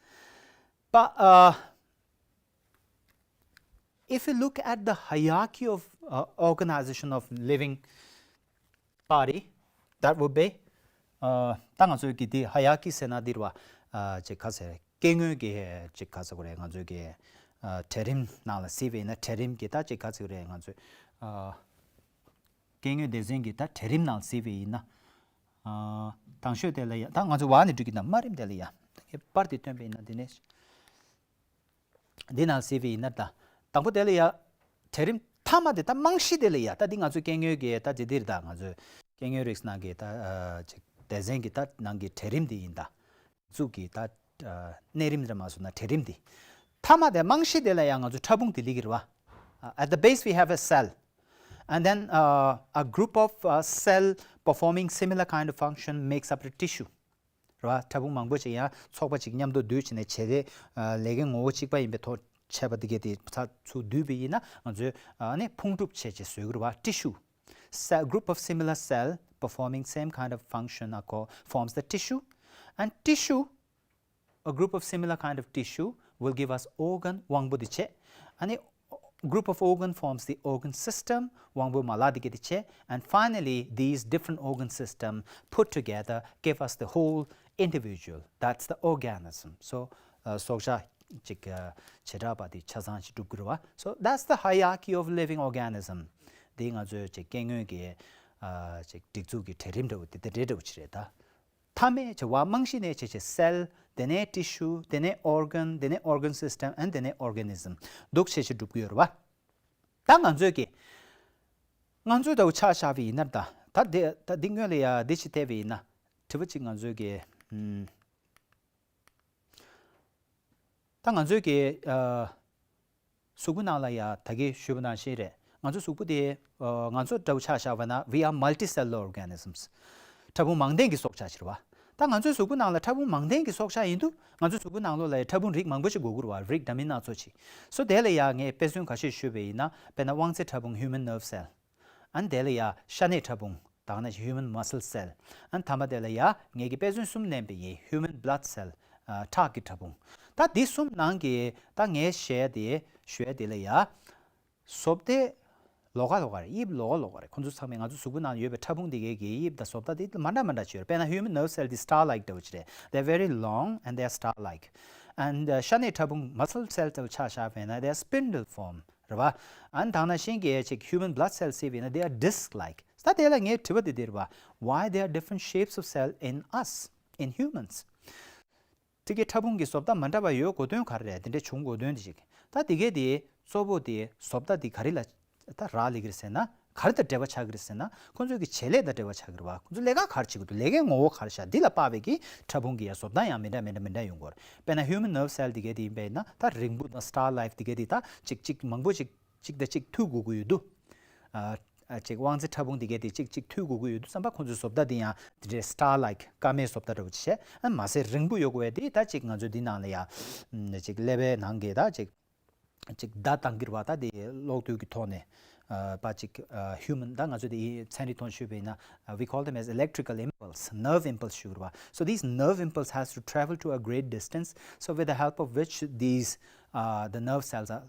But uh, if you look at the hierarchy of uh, organization of living body, that would be uh, ད་ང་ཚོའི་གི་དེ་hierarchy ཟེར་ན་འདི་རེད་བ། ཨ་ཅིག་ག་ཟེར། སྐྱེ་དངོས་ཀྱི་ཅིག་ག་ཟེར་དགོས་རེད། ང་ཚོའི་གི་ཨ་གྲལ་རིམ་ནང་ལ་གཟིགས་པ་ཡིན་ན། གྲལ་རིམ་གྱི་ད་ཅིག་ག་ཟེར་དགོས་རེད། ང་ཚོའི་ཨ་སྐྱེ་དངོས་སྡེ་ཚན་གྱི་ད་གྲལ་རིམ་ནང་གཟིགས་པ་ཡིན་ན། ཨ་དང་ཤོས་དེ་ལ་ཡ། ད་ང་ཚོ་བར་ནས་འགྲོ་གི་ན་དམའ་རིམ་དེ་ལ་ཡ། ད་ངས་པར་དེ་སྟོན་པ་ཡིན་ན། འདི་ནས། འདི་ནང་གཟིགས་པ་ཡིན་ན། ད་དང་པོ་དེ་ལ་ཡ། གྲལ་རིམ་མཐའ་མ་དེ། ད་རྨང་གཞི་དེ་ལ་ཡ། ད་འདི་ང་ཚོ་སྐྱེ་དངོས་ཀྱི་ད་དེ་འདིར། ད་ང་ཚོ་སྐྱེ་དངོས་རིགས་ནང་གི་ད་ཨ་ཅིག་སྡེ་ཚན་གྱི་ད་ནང་གི་གྲལ་རིམ་དེ་ཡིན། ད་གཙུག་གི་ད་ཨ་གནས་རིམ་རེད་མ་སོང་ན་གྲལ་རིམ་དེ། མཐའ་མ་དེ་རྨང་གཞི་དེ་ལ་ཡ་ང་ཚོ་ཕྲ་ཕུང་དེ་སླེབས་ཀྱི་རེད་བ། Uh, at the base, we have a cell. And then uh, a group of uh, cell performing similar kind of function makes up the tissue. རེད་བ། ཕྲ་ཕུང་མང་པོ་ཅིག་ཡང་ཚོགས་པ་ཅིག་མཉམ་དུ་འདུས་བྱས་ནས་བྱེད་དེ། ཨ་ལས་ཀའི་ངོ་བོ་གཅིག་པ་ཡིན་པའི་ཐོག་བྱས་པ་འདི་གས་དེ་ཚ་ཚུར་བསྡུས་པ་ཡིན་ན། ང་ཚོས་ཨ་ནི་ཕུང་གྲུབ་བྱས་བྱས་བཟོས་ཀྱི་རེད་བ། Tissue. Cell, group of similar cell performing same kind of function are called, forms the tissue. And tissue, a group of similar kind of tissue will give us organ. དབང་པོ་དེ་བྱས། ཨ་ནི་group of organ forms the organ system. དབང་པོའི་མ་ལག་དེ་གས་དེ་བྱས། And finally, these different organ system put together give us the whole individual. That's the organism. So, uh, སྲོག་ཆགས་ཅིག་ཨ་བྱེ་བྲག་པ་དེ་ཆ་ཚང་ཅིག་གྲུབ་ཀྱི་རེད་བ། So that's the hierarchy of living organism. འདི་ང་ཚོའི་ཅིག་སྐྱེ་དངོས་ཀྱི་ཨ་ཅིག་སྒྲིག་འཛུགས་ཀྱི་གྲལ་རིམ་འདྲ་བོ་དེ་དེ་འདྲའི་འདྲ་བོ་ཅིག་རེད་ད། མཐའ་མའི་བྱ་བ་རྨང་གཞི་ནས་བྱས་བྱས་cell། དེ་ནས་tissue། དེ་ནས་organ། དེ་ནས་organ system། And དེ་ནས་organism། འདུག་བྱས་བྱས་གྲུབ་ཀྱི་ཡོད་རེད་བ། ད་ང་ཚོས་ཀྱི་ང་ཚོའི་ལྟ་བུ་ཆ་བཞག་པ་ཡིན་ན། ད་ད་དེ་ད་འདི་སྔོན་ལ་ཡ་འདི་ཅིག་བལྟས་པ་ཡིན་ན། དྲི་བ་ཅིག་ང་ཚོས་ཀྱི་ཨམ། ད་ང་ཚོའི་གི་ཨ་གཟུགས་པོ་ནང་ལ་ཡ། ད་གིན་ཞུས་པ་ནང་བཞིན་རེད། ང་ཚོའི་གཟུགས་པོ་དེ་ཨ་ང་ཚོ་འདྲ་བོ་ཆ་བཞག་པ་ན། We are multicellular organisms. ཕྲ་ཕུང་མང་ལྡན་གྱི་སྲོག་ཆགས་ཅིག་རེད་བ། ད་ང་ཚོའི་གཟུགས་པོ་ནང་ལ་ཕྲ་ཕུང་མང་ལྡན་གྱི་སྲོག་ཆགས་ཡིན་དུས། ང་ཚོའི་གཟུགས་པོ་ནང་ལོགས་ལ་ཡ་ཕྲ་ཕུང་རིགས་མང་པོ་ཅིག་དགོས་ཀྱི་རེད་བ། རིགས་འདྲ་མིན་སྣ་ཚོགས་ཅིག། So དེ་ལ་ཡ་ངས་དཔེ་མཚོན་ཁ་ཤས་ཞུས་པ་ཡིན་ན། དཔེར་ན་དབང་རྩའི་ཕྲ་ཕུང་། Human nerve cell. And དེ་ལ་ཡ་ཤ་གནད་ཕྲ་ཕུང་། ད་ག་ནང་བཞིན་human muscle cell. And མཐའ་མ་དེ་ལ་ཡ་ངས་ཀྱི་དཔེ་མཚོན་གསུམ་ལེན་པ་ཡིན། Human blood cell. ཨ་ཁྲག་གི་ཕྲ་ཕུང་། ད་འདི་གསུམ་ནང་གི་ད་ངས་བཤད་དེ་ཞུ་ཡ་དེ་ལ་ཡ། བཟོ་ལྟ་ལོགས་ཀ་ལོགས་ཀ་རེད། དབྱིབས་ལོགས་ཀ་ལོགས་ཀ་རེད། ཁོང་ཚོ་ཚང་མས། ང་ཚོ་གཟུགས་པོ་ནང་ཡོད་པའི་ཕྲ་ཕུང་དེ་གའི་གི་དབྱིབས་དང་བཟོ་ལྟ་དེ་མ་འདྲ་མ་འདྲ་ཅིག་ཡོད་རེད། དཔེར་ན་human nerve cell དེ་star like འདྲ་བོ་ཅིག་རེད། They are very long and they are star like. And ཤ་གནད་ཕྲ་ཕུང་muscle cell དེ་ཆ་བཞག་པ་ཡིན་ན། They are spindle form རེད་བ། And ད་ག་ནང་བཞིན་གྱི་ཅིག་human blood cell ཟེར་བ་ཡིན་ན། They are disc like. ད་དེ་ལ་ངའི་དྲི་བ་དེ་འདི་རེད་བ། Why there are different shapes of cell in us, in humans? དེ་གའི་ཕྲ་ཕུང་གི་བཟོ་ལྟ་མ་འདྲ་བ་ཡོད་དགོས་དོན་ག་རེ་རེད། དེ་འདྲ་བྱུང་དགོས་དོན་དེ་ཅིག། ད་དེ་གའི་དེ་གཙོ་བོ་དེ་བཟོ་ལྟ་དེ་ག་རེ་ལ་ད་རག་ལས་ཀྱི་རེད་ཟེར་ན། ག་རེ་དང་འབྲེལ་བ་ཆགས་ཀྱི་རེད་ཟེར་ན། ཁོང་ཚོའི་གི་བྱེད་ལས་དང་འབྲེལ་བ་ཆགས་ཀྱི་རེད་བ། ཁོང་ཚོ་ལས་ཀ་ག་རེ་བྱེད་ཀྱི་འདུག། ལས་ཀའི་ངོ་བོ་ག་རེ་ཤག། འདི་ལ་དཔག་པའི་གི་ཕྲ་ཕུང་གི་ཡ་བཟོ་ལྟ་ཡང་མི་འདྲ་མི་འདྲ་མི་འདྲ་ཡོང་གི་རེད། དཔེར་ན་human nerve cell དེ་གའི་དེ་ཡིན་པ་ཡིན་ན། ད་རིང་པོ་དང་star like དེ་གའི་དེ་ད་ཅིག་ཅིག་མང་པོ་ཅིག་ཅིག་དང་ཅིག་མཐུད་དགོས་ཀྱི་ཡོད་དུས། ཨ་ ཨ་ཅིག་དབང་རྩའི་ཕྲ་ཕུང་དེ་གས་དེ་ཅིག་ཅིག་མཐུད་དགོས་ཀྱི་ཡོད་དུས་ཙམ་པ་ཁོང་ཚོའི་བཟོ་ལྟ་དེ་ཡང་དེ་འདྲའི་star like སྐར་མའི་བཟོ་ལྟ་འདྲ་བོ་ཅིག་བྱས། ཨ་མ་ཟད་རིང་པོ་ཡོད་དགོས་པས་དེ་ད་ཅིག་ང་ཚོའི་འདི་ནང་ལ་ཡ་ཨམ་ཅིག་ཀླད་པའི་ནང་གི་ད་ཅིག་ཅིག་བརྡ་བཏང་གི་རེད་བ། ད་དེ་གློག་རྡུལ་གྱི་ཐོག་ནས་ཨ་པ་ཅིག་ཨ་human ད་ང་ཚོ་དེ་ཚན་རིག་ཐོག་ཞུས་པ་ཡིན་ན། ཨ་we call them as electrical impulse, nerve impulse ཞུ་གི་རེད་བ། So these nerve impulse has to travel to a great distance, so with the help of which these uh, the nerve cells are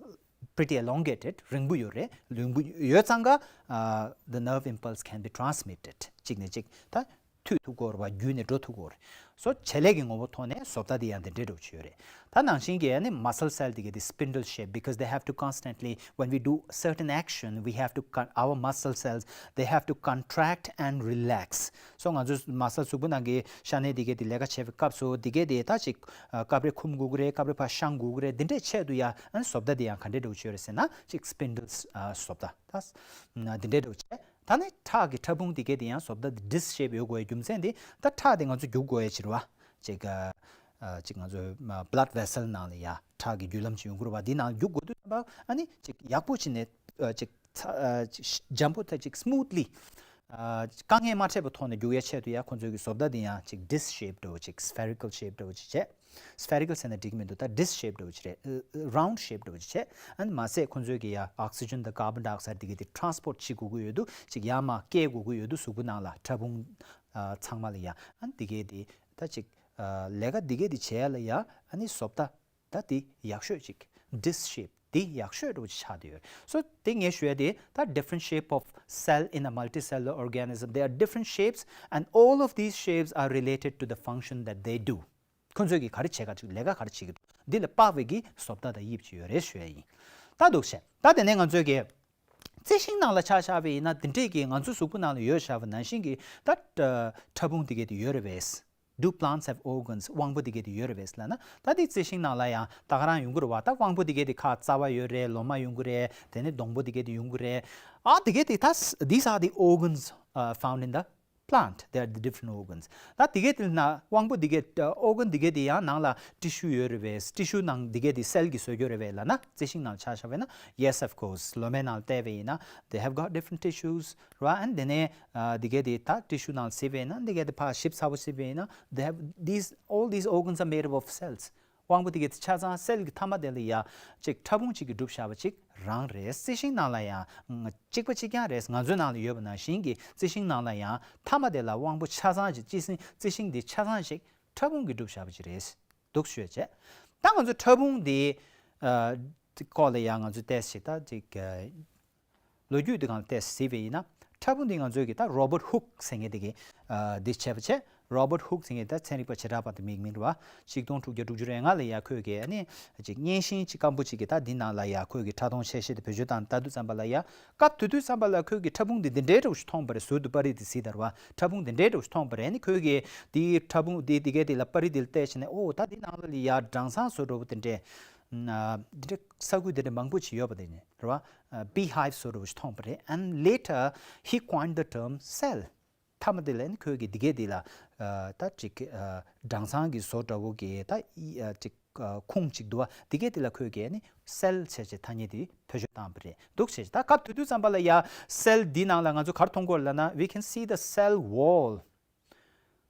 pretty elongated རིང་པོ་ཡོད་རེད། རིང་པོ་ཡོད་ཙང་ཀ uh, the nerve impulse can be transmitted གཅིག་ནས་གཅིག་ད་མཐུད་ཐུབ་ཀྱི་ཡོད་རེད་བ། བརྒྱུད་ནས་འགྲོ་ཐུབ་ཀྱི་ཡོད་རེད། So བྱེད་ལས་ཀྱི་ངོ་བོ་ཐོག་ནས་བཟོ་ལྟ་དེ་ཡང་དེ་འདྲའི་འདྲ་བོ་ཅིག་ཡོད་རེད། ད་ནང་བཞིན་གྱི་ཨ་ནི་muscle cell དེ་གའི་དེ་spindle shape, because they have to constantly, when we do certain action, we have to con- our muscle cells, they have to contract and relax. So ང་ཚོ་muscle གཟུགས་པོ་ནང་གི་ཤ་གནད་དེ་གའི་དེ་ལས་ཀ་བྱེད་པའི་སྐབས་སུ་དེ་གའི་དེ་ད་ཅིག་ཨ་སྐབས་རེ་འཁུམ་དགོས་ཀྱི་རེད། སྐབས་རེ་ཕར་བཤང་དགོས་ཀྱི་རེད། དེ་འདྲའི་ཆེད་དུ་ཡང་ཨ་ནི་བཟོ་ལྟ་དེ་ཡང་ག་འདྲའི་འདྲ་བོ་ཅིག་ཡོད་རེད་ཟེར་ན། ཅིག་spindle ཨ་བཟོ་ལྟ་ད་འདི་འདྲའི་འདྲ་བོ་བྱས། ད་ནི་ཁྲག་གི་ཕྲ་ཕུང་དེ་གའི་དེ་ཡང་བཟོ་ལྟ་དེ་disc shape ཡོད་དགོས་རྒྱུ་མཚན་དེ། ད་ཁྲག་དེ་ང་ཚོ་རྒྱུག་དགོས་ཡ་ཕྱིར་བ། ཅིག་ཨ་ཅིག་ང་ཚོ་blood vessel ནང་ལ་ཡ་ཁྲག་གི་རྒྱུ་ལམ་ཅིག་ཡོང་གི་རེད་བ། འདི་ནང་རྒྱུག་དགོས་དུས་ཙམ་པ་ཨ་ནི་ཅིག་ཡག་པོ་བྱས་ནས་ཨ་ཅིག་ཚ་ཨ་ཅིག་འཇམ་པོ་ད་ཅིག་smoothly ཨ་དཀའ་ངལ་མ་འཕྲད་པའི་ཐོག་ནས་རྒྱུག་ཡ་ཆེད་དུ་ཡ་ཁོང་ཚོའི་གི་བཟོ་ལྟ་དེ་ཡང་ཅིག་disc shape འདྲ་བོ་ཅིག spherical shape འདྲ་བོ་ཅིག་བྱས། Spherical ཟེར་ན་འགྲིག་གི་མི་འདུག་ད་disc shape འདྲ་བོ་ཅིག་རེད། round shape འདྲ་བོ་ཅིག་བྱས། ཨ་ནི་མ་ཟད་ཁོང་ཚོའི་གི་ཡ་oxygen དང་carbon dioxide དེ་གའི་དེ་transport བྱེད་དགོས་ཀྱི་ཡོད་དུས་ཅིག་ཡར་མར་བསྐྱལ་དགོས་ཀྱི་ཡོད་དུས་གཟུགས་པོ་ནང་ལ་ཕྲ་ཕུང་ཨ་ཚང་མ་ལ་ཡ་ཨ་ནི་དེ་གའི་དེ་ད་ཅིག་ཨ་ལས་ཀ་དེ་གའི་དེ་བྱས་ལ་ཡ་ཨ་ནི་བཟོ་ལྟ་ད་དེ་ཡག་ཤོས་ཅིག disc shape དེ་ཡག་ཤོས་འདྲ་བོ་ཅིག་ཆགས་བསྡད་ཡོད། So དེ་ངས་ཞུ་ཡ་དེ་ད་different shape of cell in a multicellular organism, there are different shapes and all of these shapes are related to the function that they do. ཁོ་ཚོས་ཀྱིས་ག་རེ་བྱེད་ག་ཅིག་ལས་ཀ་ག་རེ་བྱེད་ཀྱི་འདུག་འདི་ལ་དཔག་པའི་གི་བཟོ་ལྟ་དང་དབྱིབས་ཅིག་ཡོད་རེད་ཞུ་ཡ་ཡིན། ད་འདུག་བྱས། ད་དེ་ནས་ང་ཚོས་ཀྱི་རྩི་ཤིང་ནང་ལ་ཆ་བཞག་པ་ཡིན་ན་འདི་འདྲས་ཀྱི་ང་ཚོ་གཟུགས་པོ་ནང་ལ་ཡོད་བཞག་པ་ནང་བཞིན་གྱི་ད་ཕྲ་ཕུང་དེ་གས་དེ་ཡོད་རེད་པས། Do plants have organs? དབང་པོ་དེ་གས་དེ་ཡོད་རེད་པས་ལབ་ན། ད་དེ་རྩི་ཤིང་ནང་ལ་ཡང་ད་ག་རང་ཡོང་གི་རེད་བ། ད་དབང་པོ་དེ་གས་དེ་ཁ་རྩ་བ་ཡོད་རེད། ལོ་མ་ཡོང་གི་རེད། དེ་ནས་སྡོང་པོ་དེ་གས་དེ་ཡོང་གི་རེད། ཨ་དེ་གས་དེ་ད་these are the organs uh, found in the plant. They are the different organs. ད་དེ་གས་དེ་ན་དབང་པོ་དེ་གས་ཨ་organ དེ་གས་དེ་ཡང་ནང་ལ་ཊི་ཤུ་ཡོད་རེད་པས། ཊི་ཤུ་ནང་དེ་གས་དེ་སེལ་གྱིས་བཟོ་རྒྱུ་རེད་པས་ལབ་ན། རྩི་ཤིང་ནང་ཆ་བཞག་པ་ཡིན་ན། Yes, of course. ལོ་མའི་ནང་བལྟས་པ་ཡིན་ན། They have got different tissues, right? And དེ་ནས་ཨ་དེ་གས་དེ་ད་ཊི་ཤུ་ནང་གཟིགས་པ་ཡིན་ན། དེ་གས་དེ་ཕར་ཞིབ་ཚགས་པོ་གཟིགས་པ་ཡིན་ན། They have these, all these organs are made up of cells. དབང་པོ་དེ་གས་དེ་ཆ་ཚང་སེལ་གྱི་མཐའ་མ་དེ་ལ་ཡ་ཅིག་ཕྲ་ཕུང་གཅིག་གིས་གྲུབ་བཞག་པ་ཅིག་རང་རེད། རྩི་ཤིང་ནང་ལ་ཡང་གཅིག་པ་གཅིག་རྐྱང་རེད། ང་ཚོའི་ནང་ལ་ཡོད་པ་ནང་བཞིན་གྱི་རྩི་ཤིང་ནང་ལ་ཡང་མཐའ་མ་དེ་ལ་དབང་པོ་ཆ་ཚང་ཅིག་རྩི་ཤིང་རྩི་ཤིང་འདི་ཆ་ཚང་ཅིག་ཕྲ་ཕུང་གིས་གྲུབ་བཞག་པ་ཅིག་རེད་འདུག་ཞུས་བྱས། ད་ང་ཚོ་ཕྲ་ཕུང་འདི་ཨ་སྐོར་ལ་ཡང་ང་ཚོས་ཏོག་ཙམ་ད་ཅིག་ཨ་ལོ་རྒྱུས་འདི་སྒང་ལ་ཏོག་ཙམ་གཟིགས་པ་ཡིན་ན། ཕྲ་ཕུང་འདི་ང་ཚོས་ཀྱི་ད་Robert Hooke ཟེར་མཁན་དེ་གིས་ཨ་འདི་བྱས་པ་བྱས། Robert Hooke ཟེར་མཁན་ད་ཚན་རིག་པ་བྱེ་བྲག་པ་དེ་མིང་མིན་རེད་བ། ཆིག་སྟོང་དྲུག་བརྒྱ་དྲུག་ཅུ་རེ་ལྔ་ལ་ཡ་ཁོས་ཀྱིས་ཨ་ནི་ཅིག་བརྙན་ཤིང་ཅིག་སྐམ་པོ་ཅིག་གི་ད་འདི་ནང་ལ་ཡ་ཁོས་ཀྱིས་ཕྲ་མཐོང་ཆེ་ཤེལ་དེ་བེད་སྤྱོད་བཏང་ལྟ་དུས་ཙམ་པ་ལ་ཡ། སྐབས་དེ་དུས་ཙམ་པ་ལ་ཁོས་ཀྱིས་ཕྲ་ཕུང་འདི་འདི་འདྲའི་འདྲ་བོ་ཞིག་མཐོང་པ་རེད། ཟུར་དུ་པར་རིས་དེ་གཟིགས་དང་རེད་བ། ཕྲ་ཕུང་འདི་འདྲའི་འདྲ་བོ་ཞིག་མཐོང་པ་རེད། ཨ་ནི་ཁོས་ཀྱིས་དེའི་ཕྲ་ཕུང་དེ་དེ་གའི་དེ་ལ་པར་རིས་དེ་ལ་བལྟས་བྱས་ནས། ཨོ་ད་འདི་ནང་ལ་ལ་ཡ་སྦྲང་ཚང་བཟོ་འདྲ་བོ་དེ་འདྲས། ཨ་འདི་འདྲའི་ས་ཁུལ་དེ་འདྲ་མང་པོ་ཅིག་ཡོད་པ་དེ་ནས་རེད་བ། ཨ་beehive བཟོ་འདྲ་བོ་ཞིག་མཐོང་པ་རེད། And later he coined the term cell. མཐའ་མ་དེ་ལ་ནི་ཁོས་ཀྱིས་འདི་གའི་འདི་ལ་ཨ་ད་ཅིག་ཨ་སྦྲང་ཚང་གི་བཟོ་འདྲ་བོ་གི་ད་ཨ་ཅིག་ཨ་ཁུངས་ཅིག་འདུག་བ། འདི་གའི་འདི་ལ་ཁོས་ཀྱིས་ནི་cell ཟེར་བྱས་ཐ་སྙད་དེ་བེད་སྤྱོད་བཏང་པ་རེད་འདུག་ཟེར། ད་སྐབས་དེ་དུས་ཙམ་པ་ལ་ཡ་cell འདི་ནང་ལ་ང་ཚོ་ག་རེ་མཐོང་གི་ཡོད་ལབ་ན། We can see the cell wall.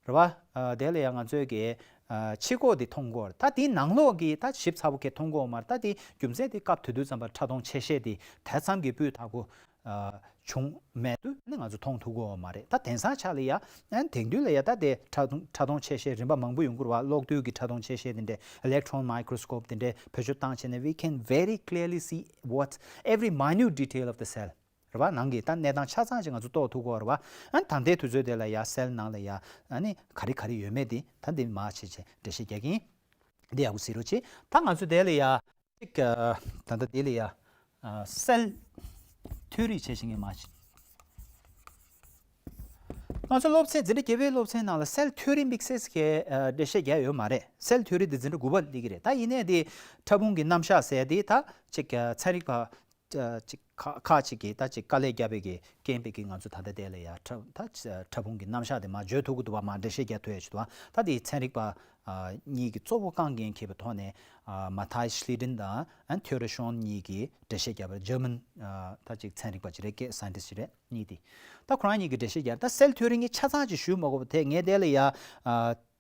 རེད་བ། ཨ་དེ་ལ་ཡང་ང་ཚོས་ཀྱི་ཨ་ཕྱི་ཁོག་དེ་མཐོང་གི་ཡོད་རེད། ད་དེའི་ནང་ལོགས་ཀྱི་ད་ཞིབ་ཚགས་པོ་གས་མཐོང་གི་ཡོད་མ་རེད། ད་དེ་རྒྱུ་མཚན་དེ་སྐབས་དེ་དུས་ཙམ་པར་ཕྲ་མཐོང་ཆེ་ཤེལ་དེ་དེ་ཙམ་གྱི་སྤུས་དག་པོ་ཨ་བྱུང་མེད་དུས་ནི་ང་ཚོ་མཐོང་ཐུབ་ཀྱི་ཡོད་མ་རེད། ད་དེང་སང་ཆ་ལ་ཡ་ཨ་དེང་དུས་ལ་ཡ་ད་དེ་ཕྲ་མཐོང་ཕྲ་མཐོང་ཆེ་ཤེལ་རིམ་པ་མང་པོ་ཡོང་གི་རེད་བ། གློག་རྡུལ་གྱི་ཕྲ་མཐོང་ཆེ་ཤེལ་དེ་འདྲས། Electron microscope དེ་འདྲས་བེད་སྤྱོད་བཏང་བྱས་ནས། We can very clearly see what every minute detail of the cell. རེད་བ། ནང་གི་ད་གནས་སྟངས་ཆ་ཚང་ཅིག་ང་ཚོ་རྟོགས་ཐུབ་ཀྱི་ཡོད་རེད་བ། ཨ་ནི་ད་ལྟའི་དུས་ཚོད་དེ་ལ་ཡ་cell ནང་ལ་ཡ་ཨ་ནི་ག་རེ་ག་རེ་ཡོད་མེད་དེ་ད་འདི་མར་བྱས་བྱས་འགྲེལ་བཤད་རྒྱག་གི་ཡིན། འདི་ཡག་པོ་གཟིགས་རོགས་གྱིས། ད་ང་ཚོ་དེ་ལ་ཡ་ཅིག་ཨ་ད་ལྟ་འདི་ལ་ཡ་ཨ་cell theory བྱས་བྱས་ངས་མར་བྱས། ང་ཚོ་སློབ་ཚན་འཛིན་གྲྭ་བརྒྱད་པའི་སློབ་ཚན་ནང་ལ་cell theory དམིགས་བསལ་གྱི་ཨ་འགྲེལ་བཤད་རྒྱག་ཡོད་མ་རེད། cell theory འདི་འཛིན་གྲྭ་དགུ་པ་སླེབས་ཀྱི་རེད། ད་ཡིན་ནའི་འདི་ཕྲ་ཕུང་གི་རྣམ་གཞག་ཟེར་འདི་ད་ཅིག་ཨ་ཚན་རིག་པ་ ཅིག་ཁ་ཁ་ཅིག་གིས་ད་ཅིག་དཀའ་ལས་བརྒྱབ་པའི་གི་རྐྱེན་པས་ཀྱི་ང་ཚོ་ད་ལྟ་དེ་ལ་ཡ་ཕྲ་ད་ཕྲ་ཕུང་གི་རྣམ་གཞག་དེ་མར་བརྗོད་ཐུབ་ཀྱི་འདུག་བ། མར་འགྲེལ་བཤད་རྒྱག་ཐུབ་ཡ་ཞིག་འདུག་བ། ད་དེའི་ཚན་རིག་པ་གཉིས་ཀྱི་གཙོ་བོ་རྐང་འགན་འཁྱེར་བའི་ཐོག་ནས་མ་ཐའི་ཤི་ལི་ཏན་དང་ཨན་ཐེའོ་རི་ཤོན་གཉིས་ཀྱིས་འགྲེལ་བཤད་བརྒྱབ་པ་རེད། ཇར་མན་ད་ཅིག་ཚན་རིག་པ་ཅིག་རེད། ཀྱེ་སའིན་ཊིསཊ་ཅིག་རེད། གཉིས་དེ་ད་ཁོ་རང་གཉིས་ཀྱིས་འགྲེལ་བཤད་བརྒྱབ། ད་སེལ་ཐིའོ་རི་ངས་ཆ་ཚང་ཅིག་ཞུ་མ་དགོས་པ་དེ་ངས་དེ་ལ་ཡ་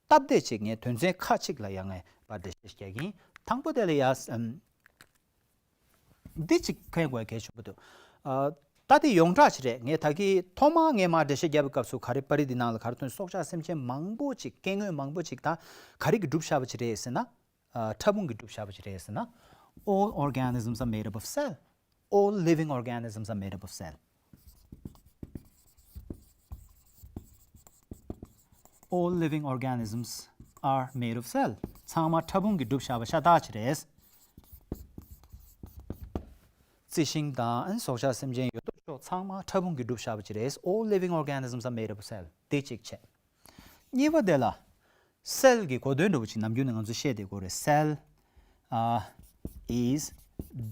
སྟབས་བདེ་ཅིག་ངས་དོན་ཚན་ཁ་ཅིག་ལ་ཡ་ངས་པར་འགྲེལ་བཤད་རྒྱག་གིན། དང་པོ་དེ་ལ་ཡ་ཨམ། འདི་གཅིག་མཁྱེན་དགོས་གལ་ཆེན་པོ་འདུག་ཨ། ད་དེ་ཡོངས་གྲགས་ཅིག་རེད། ངས་ད་གིན་ཐོག་མར་ངས་མར་འགྲེལ་བཤད་བརྒྱབ་པའི་སྐབས་སུ་ག་རེ་པར་རིས་འདི་ནང་ལ་ག་རེ་ཐོན། སྲོག་ཆགས་སེམས་ཅན་མང་པོ་ཅིག་སྐྱེ་དངོས་མང་པོ་ཅིག་ད་ག་རེ་གིས་གྲུབ་བཞག་པ་ཅིག་རེད་ཟེར་ན། ཨ། ཕྲ་ཕུང་གིས་གྲུབ་བཞག་པ་ཅིག་རེད་ཟེར་ན། All organisms are made up of cell. All living organisms are made up of cell. All living organisms are made of cell. ཚང་མ་ཕྲ་ཕུང་གིས་གྲུབ་བཞག་པ་ཤ་སྟག་ཅིག་རེད། རྩི་ཤིང་དང་སྲོག་ཆགས་སེམས་ཅན་ཡོད་དོ་ཅོག་ཚང་མ་ཕྲ་ཕུང་གིས་གྲུབ་བཞག་པ་ཅིག་རེད། All living organisms are made up of cell. དེ་གཅིག་བྱས། གཉིས་པ་དེ་ལ། སེལ་གྱི་གོ་དོན་འདྲ་བོ་ཅིག་ནམ་རྒྱུན་ནས་ང་ཚོས་བཤད་བསྡད་ཀྱི་ཡོད་རེད། Cell, uh, is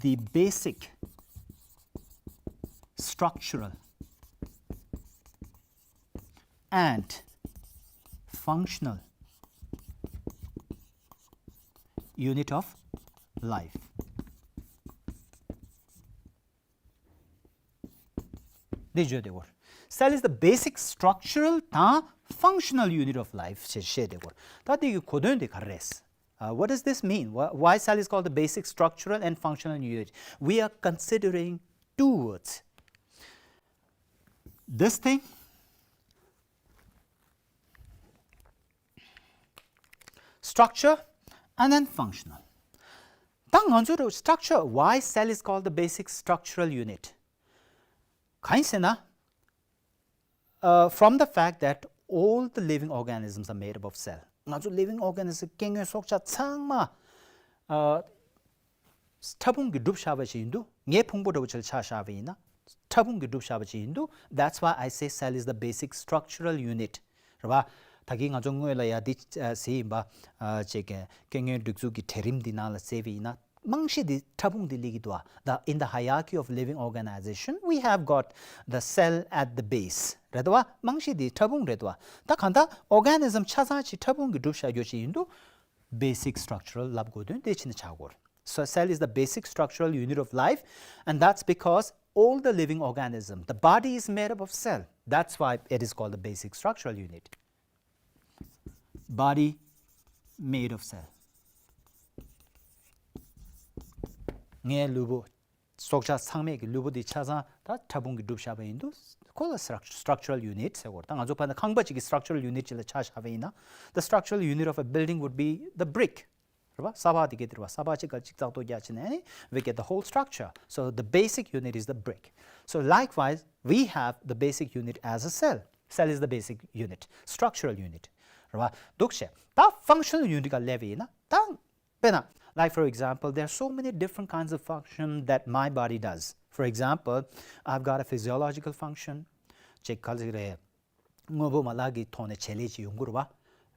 the basic structural and functional unit of life. འདི་བརྗོད་བསྡད་ཀྱི་ཡོད། Cell is the basic structural དང་functional unit of life ཞེས་བཤད་བསྡད་ཀྱི་ཡོད། ད་འདི་གི་གོ་དོན་དེ་ག་རེ་རེད། Uh, what does this mean? Why, why cell is called the basic structural and functional unit? We are considering two words. This thing, structure and then functional. ད་ང་ཚོ་རུ་structure, why cell is called the basic structural unit. གང་ཡིན་ཟེར་ན། Uh, from the fact that all the living organisms are made up of cell. ང་ཚོ་living organism སྐྱེ་དངོས་སྲོག་ཆགས་ཚང་མ། Uh, ཕྲ་ཕུང་གིས་གྲུབ་བཞག་པ་ཞིག་ཡིན་དུས། ངའི་ཕུང་པོ་འདྲ་བོ་ཅིག་ལ་ཆ་བཞག་པ་ཡིན་ན། ཕྲ་ཕུང་གིས་གྲུབ་བཞག་པ་ཅིག་ཡིན་དུས། That's why I say cell is the basic structural unit. རེད་པ། ད་གིན་ང་ཚོ་སྔོན་ལ་ཡ་འདི་ཟེར་ཡིན་པ། ཨ། ཅིག་སྐྱེ་དངོས་སྒྲིག་འཛུགས་ཀྱི་གྲལ་རིམ་འདི་ནང་ལ་བཙལ་བ་ཡིན་ན། རྨང་གཞི་འདི་ཕྲ་ཕུང་འདི་སླེབས་ཀྱི་འདུག་ཨ། The, in the hierarchy of living organization, we have got the cell at the base. རེད་དོ། རྨང་གཞི་འདི་ཕྲ་ཕུང་རེད་དོ། ད་གང་ལྟར་organism ཆ་ཚང་ཅིག་ཕྲ་ཕུང་གིས་གྲུབ་བཞག་རྒྱུ་ཅིག་ཡིན་དུས། Basic structural ལབ་དགོས་དོན་དེ་ཕྱིན་ཆགས་ཀྱི་ཡོད། So cell is the basic structural unit of life, and that's because all the living organism, the body is made up of cell. That's why it is called the basic structural unit. Body made of cell. ངའི་ལུས་པོ། སྲོག་ཆགས་ཚང་མས་ཀྱི་ལུས་པོ་འདི་ཆ་ཚང་ད་ཕྲ་ཕུང་གིས་གྲུབ་བཞག་པ་ཡིན་དུས། ཁོ་ལ་struct- structural unit ཟེར་གྱི་ཡོད། ད་ང་ཚོ་ཕར་ན་ཁང་པ་ཅིག་གི་structural unit ཅིག་ལ་ཆ་བཞག་པ་ཡིན་ན། The structural unit of a building would be the brick. རེད་པ། ས་ཕག་དེ་གས་དེ་རེད་པ། ས་ཕག་གཅིག་ག་གཅིག་ཙག་ཏོ་རྒྱག་བྱས་ནས་ནི། We get the whole structure. So the basic unit is the brick. So likewise, we have the basic unit as a cell. Cell is the basic unit, structural unit. རེད་པ། འདུག་བྱས། ད་functional unit ག་སླེབས་པ་ཡིན་ན། ད་དཔེར་ན། Like, for example, there are so many different kinds of function that my body does. For example, I've got a physiological function. ཅིག་ག་ཟེར་རེད། དངོས་པོ་མ་ལག་གི་ཐོག་ནས་བྱེད་ལས་ཅིག་ཡོང་གི་རེད་པ།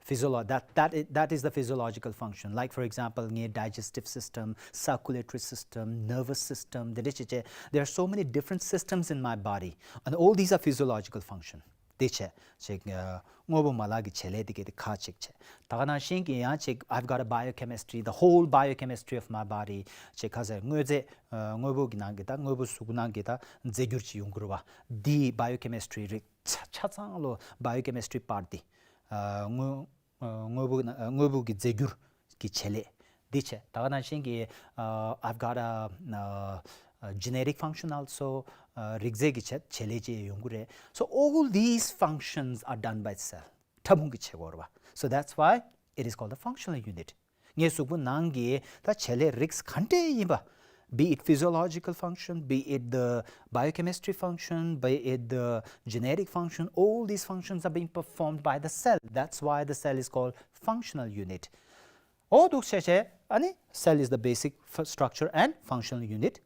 Physiolo- that, that is, that is the physiological function. Like, for example, ངའི་digestive system, circulatory system, nervous system དེ་འདྲ་བྱས་བྱས། There are so many different systems in my body, and all these are physiological function. དེ་བྱས་ཅིག་ཨ། དངོས་པོ་མ་ལག་གི་བྱེད་ལས་དེ་གས་དེ་ཁ་ཅིག་བྱས། ད་ག་ནང་བཞིན་གྱི་ཡང་ཅིག I've got a biochemistry, the whole biochemistry of my body. ཅིག་ག་ཟེར། དངོས་རྫས། ཨ། དངོས་པོ་གི་ནང་གི་ད་དངོས་པོ་གཟུགས་ནང་གི་ད་རྫས་འགྱུར་ཅིག་ཡོང་གི་རེད་པ། འདི་biochemistry རིགས་ཆ་ཆ་ཚང་ལོ། Biochemistry part འདི། ཨ། དངོས་ཨ། དངོས་པོ་གི་ནང་། ཨ། དངོས་པོ་གི་རྫས་འགྱུར་གྱི་བྱེད་ལས་འདི་བྱས། ད་ག་ནང་བཞིན་གྱི་ཨ། I've got a, uh, a genetic function also. ཨ། རིགས་རྫས་ཀྱི་བྱེད་བྱེད་ལས་ཅིག་ཡོང་གི་རེད། So all these functions are done by cell. ཕྲ་ཕུང་གིས་བྱེད་ཀྱི་ཡོད་རེད་པ། So that's why it is called the functional unit. ངའི་གཟུགས་པོ་ནང་གི་ད་བྱེད་ལས་རིགས་ག་འདྲ་ཡིན་པ། Be it physiological function, be it the biochemistry function, be it the genetic function, all these functions are being performed by the cell. That's why the cell is called functional unit. འོ་འདུག་བྱས་བྱས། ཨ་ནི་cell is the basic f- structure and functional unit.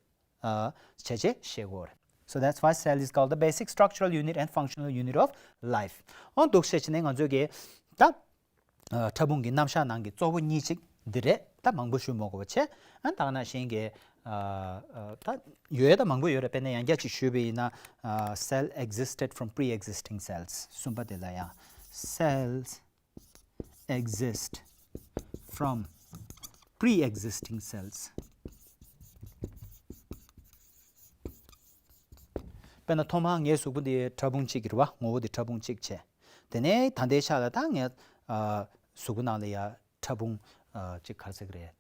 ཨ། བྱས་བྱས་བཤད་ཀྱི་ཡོད་རེད། So that's why cell is called the basic structural unit and functional unit of life. འོ་འདུག་བྱས་བྱས་ནས་ང་ཚོས་ཀྱི་ད། ཨ། ཕྲ་ཕུང་གི་རྣམ་གཞག་ནང་གི་གཙོ་བོ་གཉིས་ཅིག་འདི་རེད། ད་མང་པོ་ཞུ་མ་དགོས་པ་བྱས། ཨ། ད་ག་ནང་བཞིན་གྱི་ ད་ཡོད་ད་མང་པོ་ཡོད་རེད། དཔེར་ན་ཡང་བསྐྱར་ཅིག་ཞུས་པ་ཡིན་ན། Cell existed from pre-existing cells. གསུམ་པ་དེ་ལ་ཡང་། Cells exist from pre-existing cells. དཔེར་ན་ཐོག་མར་ངའི་གཟུགས་པོ་འདི་ཕྲ་ཕུང་གཅིག་གི་རེད་བ། ངོ་བོ་འདི་ཕྲ་ཕུང་གཅིག་བྱས། དེ་ནས་ད་ལྟའི་ཆ་ལ་ད་ངའི་གཟུགས་པོ་ནང་ལ་ཡ་ཕྲ་ཕུང་གཅིག་ག་རེ་ཟེར་གི་རེད།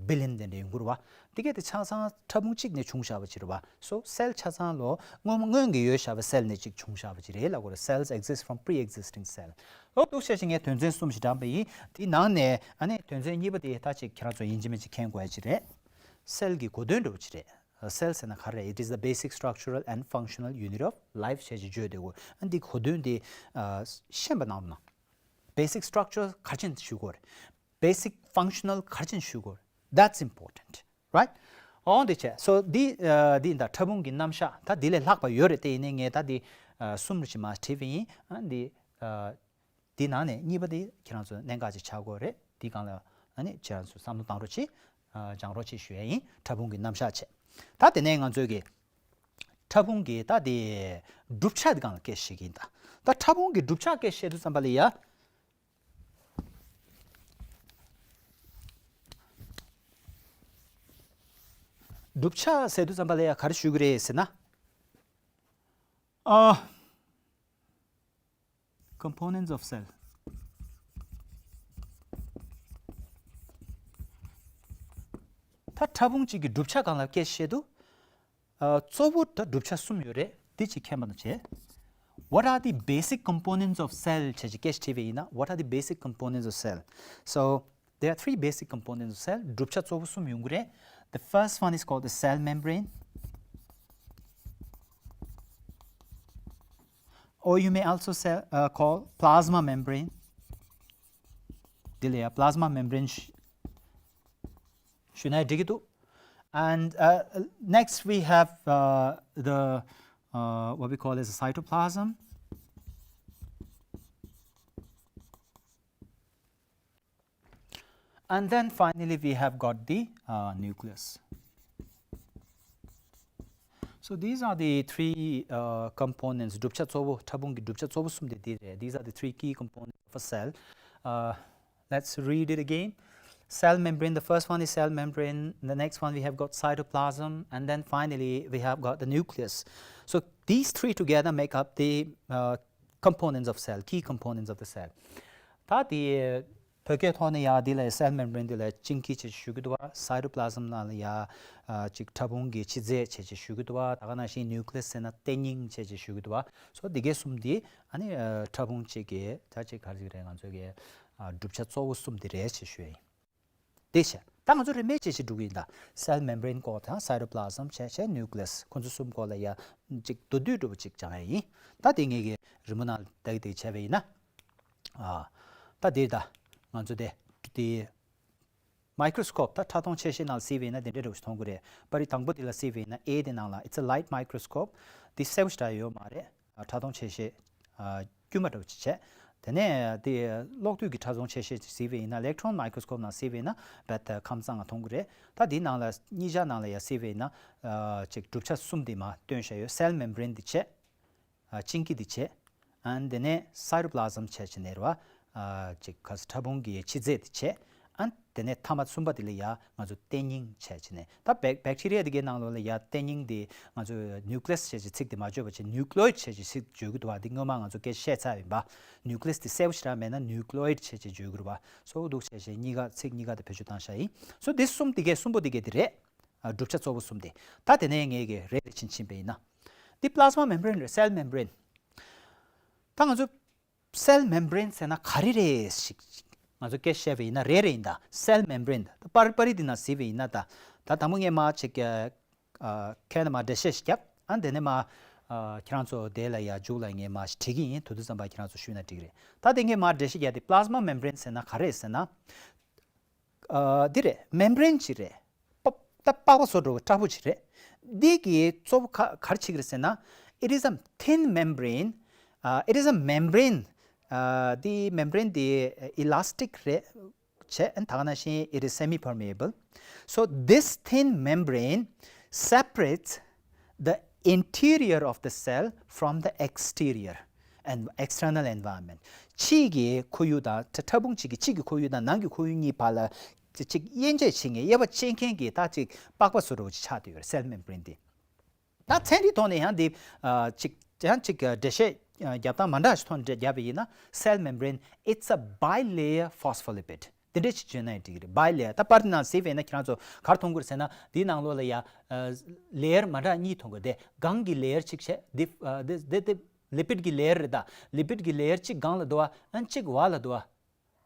བི་ལི་ཡན་དེ་འདྲ་ཡོང་གི་རེད་བ། འདི་གས་དེ་ཆ་ཚང་ཕྲ་ཕུང་གཅིག་ནས་བྱུང་བཞག་པ་ཅིག་རེད་བ། So cell ཆ་ཚང་ལོ་སྔོན་སྔོན་གྱི་ཡོད་བཞག་པའི་cell ནས་ཅིག་བྱུང་བཞག་པ་ཅིག་རེད་ལབ་དགོས་རེད། Cells exist from pre-existing cell. ཨོ་འདུག་བྱས་ཤིང་ངས་དོན་ཚན་གསུམ་ཞིག་དྲངས་པ་ཡིན། དེའི་ནང་ནས་ཨ་ནི་དོན་ཚན་གཉིས་པ་དེ་ད་ཅིག་ཁྱེད་རང་ཚོ་ཡིན་གཅིག་མིན་གཅིག་མཁྱེན་དགོས་ཡ་ཅིག་རེད། Cell གི་གོ་དོན་འདྲ་བོ་ཅིག་རེད། Cell ཟེར་ན་ག་རེ་རེད། It is the basic structural and functional unit of life. བྱས་ཅིག་བརྗོད་བསྡད་དགོས། ཨ་འདི་གོ་དོན་དེ་ཤེས་པ་གནང་རོགས་གནང་། Basic structure ག་རེ་བྱས་ནས་ཞུ་དགོས་རེད། Basic functional ག་རེ་བྱས་ནས་ཞུ་དགོས་རེད། That's important, right? ཨོ་འདི་བྱས། So འདི་འདི་ད་ཕྲ་ཕུང་གི་རྣམ་གཞག་ད་འདི་ལས་ལྷག་པ་ཡོད་རེད། དེ་ཡིན་ནའི་ངས་ད་འདི་གསུམ་རེ་ཞིག་མར་བྲིས་པ་ཡིན། ཨ་འདི་འདི་ནང་ནས་གཉིས་པ་དེ་ཁྱེད་རང་ཚོ་གནད་འགག་ཅིག་ཆགས་དགོས་རེད། འདི་སྒང་ལ་ཨ་ནི་ཁྱེད་རང་ཚོ་བསམ་བློ་བཏང་རོགས་གྱིས། སྦྱང་རོགས་གྱིས་ཞུ་ཡ་ཡིན། ཕྲ་ཕུང་གི་རྣམ་གཞག་བྱས། ད་དེ་ནས་ང་ཚོས་ཀྱི་ཕྲ་ཕུང་གི་ད་དེ་གྲུབ་ཆ་དེ་སྒང་ལ་སྐད་ཆ་བཤད་ཀྱི་ཡིན། ད་ད་ཕྲ་ཕུང་གི་གྲུབ་ཆ་སྐད་ཆ་བཤད་དུས་ཙམ་པ་ལ་ཡ། གྲུབ་ཆ་ཟེར་དུས་ཙམ་པ་ལ་ཡ་ག་རེ་ཞུ་གི་རེད་ཟེར་ན། ཨ། Components of cell. ད་ཕྲ་ཕུང་གཅིག་གི་གྲུབ་ཆ་སྒང་ལ་སྐད་ཆ་བཤད་དུས། ཨ། གཙོ་བོ་ད་གྲུབ་ཆ་གསུམ་ཡོད་རེད། འདི་གཅིག་མཁྱེན་པ་དང་བྱས། What are the basic components of cell? བྱས་ཅིག་སྐད་ཆ་དྲིས་པ་ཡིན་ན། What are the basic components of cell? So, there are three basic components of cell. གྲུབ་ཆ་གཙོ་བོ་གསུམ་ཡོང་གི་རེད། The first one is called the cell membrane, or you may also sell, uh, call plasma membrane. འདི་ལ་ཡ་plasma membrane ཞུ་ན་འགྲིག་གི་འདུག And, uh, next we have, uh, the, uh, what we call as a cytoplasm. And then finally we have got the, uh, nucleus. So these are the three, uh, components. གྲུབ་ཆ་གཙོ་བོ། ཕྲ་ཕུང་གི་གྲུབ་ཆ་གཙོ་བོ་གསུམ་དེ་འདི་རེད། These are the three key components of a cell. Uh, let's read it again. Cell membrane, the first one is cell membrane, the next one we have got cytoplasm, and then finally we have got the nucleus. So these three together make up the, uh, components of cell, key components of the cell. ད་དེ་བོད་སྐད་ཐོག་ནས་ཡ་འདི་ལ་cell membrane འདི་ལ་གཅིན་སྐྱི་བྱས་ཞུ་གི་འདུག་བ། Cytoplasm ནང་ལ་ཡ་ཅིག་ཕྲ་ཕུང་གི་ཆུ་ཚད་བྱས་བྱས་ཞུ་གི་འདུག་བ། ད་ག་ནང་བཞིན་nucleus ཟེར་ན་ལྟེ་སྙིང་བྱས་བྱས་ཞུ་གི་འདུག་བ། So འདི་གས་གསུམ་འདི་ཨ་ནི་ཕྲ་ཕུང་གཅིག་གི་ད་ཅིག་ག་རེ་ཟེར་གི་རེད། ང་ཚོ་གི་གྲུབ་ཆ་གཙོ་བོ་གསུམ་འདི་རེད་ཅེས་ཞུ་ཡ་ཡིན། དེ་བྱས། ད་ང་ཚོ་རིན་མེད་བྱས་བྱས་འགྲོ་གི་ཡིན་ད། Cell membrane སྐོར་དང་cytoplasm བྱས་བྱས་nucleus ཁོ་ཚོ་གསུམ་སྐོར་ལ་ཡ་ཅིག་མདོར་བསྡུས་འདྲ་པོ་ཅིག་སྦྱང་ཡ་ཡིན། ད་དེ་ངེད་ཀྱི་རི་མོ་ནང་ལ་དེ་དེ་བྱས་པ་ཡིན་ན། ཨ། ད་དེ་ད་ང་ཚོ་དེ་དེ་microscope ད་ཕྲ་མཐོང་ཆེ་ཤེལ་ནང་ལ་གཟིགས་པ་ཡིན་ན་དེ་འདྲ་འདྲ་པོ་ཞིག་མཐོང་གི་རེད། པར་རིས་དང་པོ་དེ་ལ་གཟིགས་པ་ཡིན་ན་A དེ་ནང་ལ། It's a light microscope. དེ་གསལ་པོ་ཞེ་དྲག་ཡོད་མ་རེད། ཨ། ཕྲ་མཐོང་ཆེ་ཤེལ། ཨ། དཀྱུས་མ་འདྲ་པོ་ཅིག་བྱས། དེ་ནས་དེ་གློག་རྡུལ་གྱི་ཕྲ་མཐོང་ཆེ་ཤེལ་ཅིག་གཟིགས་པ་ཡིན་ན། electron microscope ནང་གཟིགས་པ་ཡིན་ན་རྦད་དེ་ཁམས་གཙང་ང་མཐོང་གི་རེད། ད་དེའི་ནང་ལ་གཉིས་ཆ་ནང་ལ་ཡ་གཟིགས་པ་ཡིན་ན། ཨ། ཅིག་གྲུབ་ཆ་གསུམ་དེ་མར་སྟོན་བཞག་ཡོད། cell membrane དེ་བྱས། ཨ། གཅིན་སྐྱི་དེ་བྱས། ཨ། དེ་ནས་cytoplasm བྱས་བྱས་ནས་རེད་བ། ཨ། ཅིག་ག་ས་ཕྲ་ཕུང་གི་ཆུ་ཚད་དེ་བྱས། ཨ། དེ་ནས་མཐའ་མ་གསུམ་པ་དེ་ལ་ཡ་ང་ཚོ་ལྟེ་སྙིང་བྱས་བྱས་ནས། ད་bacteria དེ་གའི་ནང་ལོགས་ལ་ཡ་ལྟེ་སྙིང་དེ་ང་ཚོ་nucleus བྱས་བྱས་ཚིག་དེ་མ་བརྗོད་པ་བྱས། nucleoid བྱས་བྱས་ཚིག་བརྗོད་ཀྱི་འདུག་བ། འདི་སྔོན་མ་ང་ཚོ་སྐད་ཆ་བཤད་ཚར་ཡིན་པ། nucleus དེ་གསལ་པོ་ཞེ་དྲག་མེད་ན་nucleoid བྱས་བྱས་བརྗོད་ཀྱི་རེད་བ། So འདུག་བྱས་བྱས་གཉིས་ཀ་ཚིག་གཉིས་ཀ་དེ་བེད་སྤྱོད་བཏང་བཞག་ཡིན། So འདི་གསུམ་དེ་གའི་གསུམ་པོ་དེ་གའི་དེ་རེད། ཨ། གྲུབ་ཆ་གཙོ་བོ་གསུམ་དེ། ད་དེ་ནས་ངས་ཀྱི་རེ་རེ་བཞིན་ཕྱིན་པ་ཡིན་ན། འདི་plasma membrane རེད། cell membrane། ད་ང་ཚོ་cell membrane ཟེར་ན་ག་རེ་རེད་ཞིག་ང་ཚོ་སྐད་བཤད་པ་ཡིན་ན་རེ་རེ་ཡིན་ད། cell membrane ད་པར་པར་རིས་འདི་ནང་གཟིགས་པ་ཡིན་ན་ད། ད་དང་པོ་ངས་མར་ཅིག་ཨ། ཁྱེད་ལ་མར་འགྲེལ་བཤད་ཞིག་བརྒྱབ། ཨ། དེ་ནས་མར། ཨ། ཁྱེད་རང་ཚོ་དེ་ལ་ཡ་མཇུག་ལ་ངས་མར་ཞིག་བྲིས་ཀྱི་ཡིན། དེ་དུས་ཙམ་པ་ཁྱེད་རང་ཚོ་ཞུས་ན་འགྲིག་གི་རེད། ད་དེ་ངས་མར་འགྲེལ་བཤད་རྒྱག་དེ་plasma membrane ཟེར་ན་ག་རེ་རེད་ཟེར་ན། ཨ། འདི་རེད། membrane ཅིག་རེད། པ། ད་པགས་པ་བཟོ་འདྲ་བོ་ཕྲ་ཕུང་ཅིག་རེད། འདི་གི་གཙོ་བོ་ག་ག་རེ་བྱེད་ཀྱི་རེད་ཟེར་ན། It is a thin membrane. Uh, it is a membrane. Uh, འདི་membrane འདི་elastic རེད། བྱས། ད་ག་ནང་བཞིན it is semi permeable. So this thin membrane separates the interior of the cell from the exterior and external environment. ཕྱིའི་གི་ཁོར་ཡུག་དང་ཕྲ་ཕྲ་ཕུང་གཅིག་གི་ཕྱི་གི་ཁོར་ཡུག་དང་ནང་གི་ཁོར་ཡུག་གཉིས་བར་ལ་ཅིག་དབྱེ་འབྱེད་བྱེད་མཁན། དབྱེ་བ་ཕྱེ་མཁན་གྱི་ད་ཅིག་པགས་པ་བཟོ་འདྲ་བོ་ཅིག་ཆགས་བསྡད་ཡོད་རེད། cell membrane དེ། ད་ཚན་རིག་ཐོག་ནས་ཡང་འདི་ཨ་ཅིག་ཡང་ཅིག་འགྲེལ་བཤད་རྒྱབ་སྟངས་མ་འདྲ་ཞིག་ཐོག་ནས་བརྒྱབ་པ་ཡིན་ན། cell membrane, it's a bilayer phospholipid. དེ་འདྲ་ཞིག་བརྗོད་ན་ཡང་འགྲིག་གི་རེད། bilayer། ད་པར་དེ་ནང་གཟིགས་པ་ཡིན་ན་ཁྱེད་རང་ཚོ་ག་རེ་མཐོང་གི་རེད་ཟེར་ན། འདིའི་ནང་ལོགས་ལ་ཡ་ལེ་ཡར་མ་འདྲ་གཉིས་མཐོང་གི་རེད། དེ་སྒང་གི་ལེ་ཡར་གཅིག་བྱས། འདི་ཨ་འདི་འདི་འདི་ལི་པིཌ་གི་ལེ་ཡར་རེད། ད་ལི་པིཌ་གི་ལེ་ཡར་གཅིག་སྒང་ལ་འདུག་བ། ཨ་གཅིག་འོག་ལ་འདུག་བ།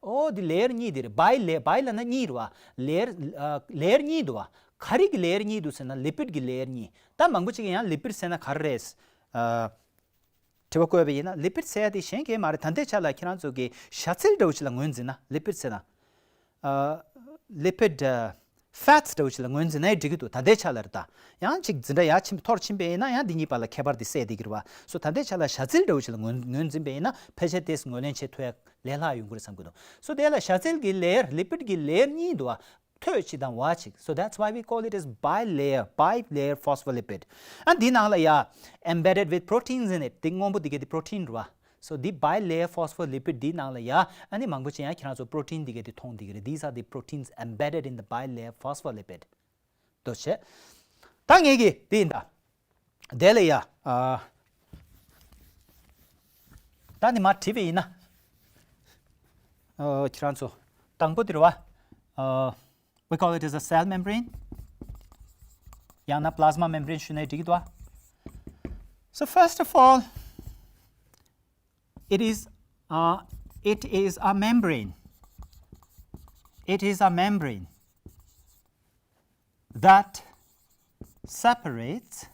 ཨོ་འདི་ལེ་ཡར་གཉིས་འདི་རེད། bi layer, bi ལབ་ན་གཉིས་རེད་བ། ལེ་ཡར་ཨ་ལེ་ཡར་གཉིས་འདུག་བ། ག་རེ་གི་ལེ་ཡར་གཉིས་འདུག་ཟེར་ན་ལི་པིཌ་གི་ལེ་ཡར་གཉིས། ད་མང་པོ་ཅིག་གིས་ཡང་ལི་པིཌ་ཟེར་ན་ག་རེ་རེད། ཨ་དྲི་བ་བཀོད་པ་ཡིན་ན། ལི་པིཌ་ཟེར་ཡ་དེ་གཞན་གང་ཡང་མ་རེད། ད་ལྟའི་ཆ་ལ་ཁྱེད་རང་ཚོ་གི་ཞ་ཚིལ་འདྲ་བོ་ཞིག་ལ་ངོས་འཛིན་ན། ལི་པིཌ་ཟེར་ན་ཨ་ལི་པིཌ་ཨ་ཕེཊ་སི་འདྲ་བོ་ཞིག་ལ་ངོས་འཛིན་ན་ཡང་འགྲིག་གི་འདུག། ད་ལྟའི་ཆ་ལ་རེད། ད་ཡང་ཅིག་འཛིན་གྲྭ་ཡར་ཕྱིན་མཐོར་ཕྱིན་པ་ཡིན་ན་ཡང་འདི་གཉིས་བར་ལ་ཁྱད་པར་དེ་སད་བསྡད་ཀྱི་རེད་བ། སོ་ད་ལྟའི་ཆ་ལ་ཞ་ཚིལ་འདྲ་བོ་ཞིག་ལ་ངོས་ངོས་འཛིན་པ་ཡིན་ན་ཕལ་ཆེར་དེ་ངོས་ལེན་བྱེད་ཐུབ་ཡ་ལས་སླ་ཡོང་གི་རེད་བསམ་གྱི་འདུག། སོ་དེ་ལ་ཞ་ཚིལ་གྱི་ལེ་ཡར། ལི་པིཌ་གྱི་ལེ་ཡར་གཉིས་འདུག་བ། མཐོ་ཅིག་དང་འོག་ཅིག། So that's why we call it as bilayer, bilayer phospholipid. ཨ་འདི་ནང་ལ་ཡ་embedded with proteins in it. འདི་སྔོན་པོ་འདི་ག་དེ་པྲོ་ཊིན་རེད་བ། So འདི་bilayer phospholipid འདི་ནང་ལ་ཡ་ཨ་ནི་མང་པོ་ཅིག་ཡང་ཁྱེད་རང་ཚོ་པྲོ་ཊིན་འདི་ག་དེ་མཐོང་འདི་ག་རེད། These are the proteins embedded in the bilayer phospholipid. འདུག་བྱས། ད་ངེད་ཀྱིས་འདི་ཡིན་ད། དེ་ལ་ཡ། ཨ། ད་ནི་མར་བྲིས་པ་ཡིན་ན། ཨ། ཁྱེད་རང་ཚོ། དང་པོ་དེ་རེད་བ། ཨ། We call it as a cell membrane. ཡང་ན་plasma membrane ཞུས་ན་འགྲིག་གི་འདུག་བ། So first of all, it is, uh, it is a membrane. It is a membrane that separates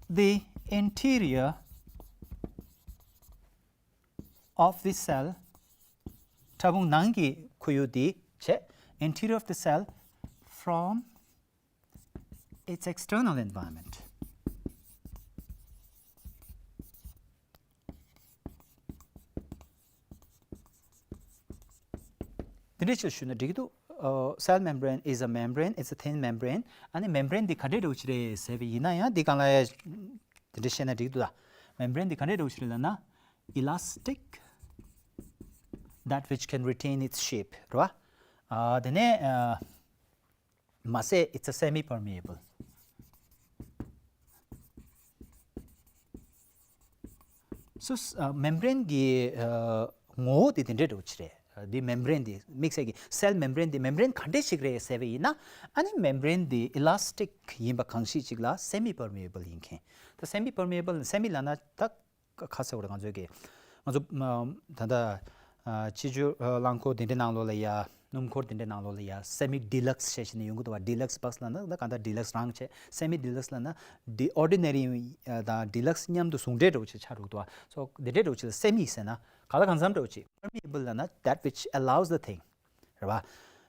the interior of the cell. ཕྲ་ཕུང་ནང་གི་ཁོར་ཡུག་འདི་བྱས། Interior of the cell from its external environment. འདི་འདྲ་ཞིག་ཞུས་ན་འགྲིག་གི་འདུག། ཨ། cell membrane is a membrane, it's a thin membrane. ཨ་ནི་མེམ་བྷི་རེན་འདི་ག་འདྲས་འདྲ་བོ་ཅིག་རེད་ཟེར་བ་ཡིན་ན་ཡང་འདི་སྒང་ལ་ཡ་འདི་འདྲས་བཤད་ན་འགྲིག་གི་འདུག་ད། མེམ་བྷི་རེན་འདི་ག་འདྲས་འདྲ་བོ་ཅིག་རེད་ལབ་ན། Elastic, that which can retain its shape རེད་བ། ཨ། དེ་ནས་ཨ། མ་ཟད་it's a semi permeable. So, ཨ། མེམ་བྷི་རེན་གྱི་ཨ། ངོ་བོ་དེ་དེ་འདྲས་འདྲ་བོ་ཅིག་རེད། འདི་མེམ་བྷི་རེན་འདི་དམིགས་བསལ་གྱི་སེལ་མེམ་བྷི་རེན་འདི་མེམ་བྷི་རེན་ག་འདྲས་ཞིག་རེད་ཟེར་བ་ཡིན་ན། ཨ་ནི་མེམ་བྷི་རེན་འདི་elastic ཡིན་པ་གང་ཞིག་ཅིག་ལ་semi permeable ཡིན་མཁན། ད་semi permeable, semi ལབ་ན་ད་ཁ་གསལ་བོ་རེད། ང་ཚོའི་གི་ང་ཚོ་ཨ། ད་ལྟ་ཨ། སྤྱི་སྤྱོད་ཨ། རླངས་འཁོར་དེ་འདྲའི་ནང་ལོགས་ལ་ཡ། སྣུམ་འཁོར་དེ་འདྲའི་ནང་ལོགས་ལ་ཡ་semi deluxe བྱས་བྱས་ནས་ཡོང་གི་འདུག་བ། deluxe box ལབ་ན་ད་གང་ལྟར་deluxe རང་བྱས། semi deluxe ལབ་ན་འདི་ordinary དང་deluxe མཉམ་དུ་ཟུང་འབྲེལ་འདྲ་བོ་ཅིག་ཆགས་འགྲོ་གི་འདུག་བ། so འདི་འདྲའི་འདྲ་བོ་ཅིག་ལ་semi ཟེར་ན་གང་ལ་གང་འཚམ་འདྲ་བོ་ཅིག། permeable ལབ་ན་that which allows the thing རེད་བ།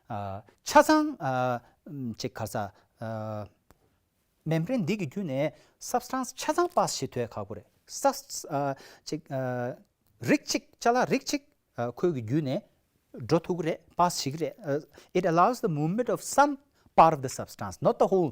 ཨ། ཆ་ཚང་ཨ། ཅིག་ག་རེ་ཟ། ཨ། མེམ་བྷི་རེན་འདི་གི་བརྒྱུད་ནས་substance ཆ་ཚང་pass བྱེད་ཐུབ་ཡ་ཁག་པོ་རེད། སབ་ཨ། ཅིག་ཨ། རིགས་གཅིག་ཅ་ལག་རིགས་གཅིག་ཨ། ཁོའི་གི་བརྒྱུད་ནས་འགྲོ་ཐུབ་ཀྱི་རེད། pass བྱེད་ཀྱི་རེད། ཨ། It allows the movement of some part of the substance, not the whole.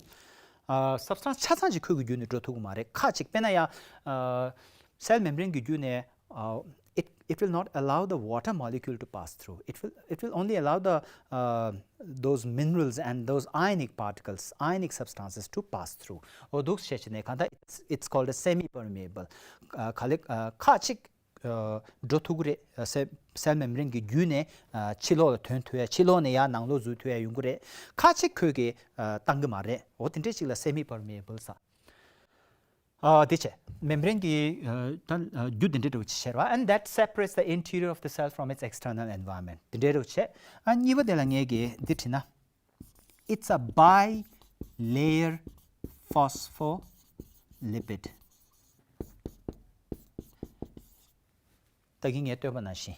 ཨ། substance ཆ་ཚང་ཅིག་ཁོའི་གི་བརྒྱུད་ནས་འགྲོ་ཐུབ་ཀྱི་མ་རེད། ཁག་ཅིག། དཔེར་ན་ཡ། ཨ། སེལ་མེམ་བྷི་རེན་གྱི་བརྒྱུད་ནས། ཨ། it, it will not allow the water molecule to pass through. It will, it will only allow the, uh, those minerals and those ionic particles, ionic substances to pass through. འོ་འདུག་བྱས་བྱས་ནས་གང་ལྟར་it's, it's called a semi permeable. ཨ། ག་ལེ། ཨ། ཁག་ཅིག་ཨ། འགྲོ་ཐུབ་ཀྱི་རེད། ཨ། སེལ་མེམ་བྷི་རེན་གྱི་བརྒྱུད་ནས། ཨ། ཕྱི་ལོགས་ལ་ཐོན་ཐུབ་ཡ། ཕྱི་ལོགས་ནས་ཡར་ནང་ལོགས་འཛུལ་ཐུབ་ཡ་ཡོང་གི་རེད། ཁག་ཅིག་ཁོས་གི་ཨ། བཏང་གི་མ་རེད། འོ་དེ་འདྲས་ཅིག་ལ་semi permeable ཟེར། ཨ། དེ་བྱས་མེམ་བྷི་རེན་གྱི་ཨ། ད་ཨ། རྒྱུ་དེ་འདྲས་འདྲ་བོ་ཅིག་བྱས་རེད་བ། And that separates the interior of the cell from its external environment. དེ་འདྲས་འདྲ་བོ་བྱས། ཨ། གཉིས་པ་དེ་ལ་ངས་གི་འདི་བྲིས་ན། It's a bilayer phospholipid. ད་གིན་ངས་སྟོན་པ་ནང་བཞིན།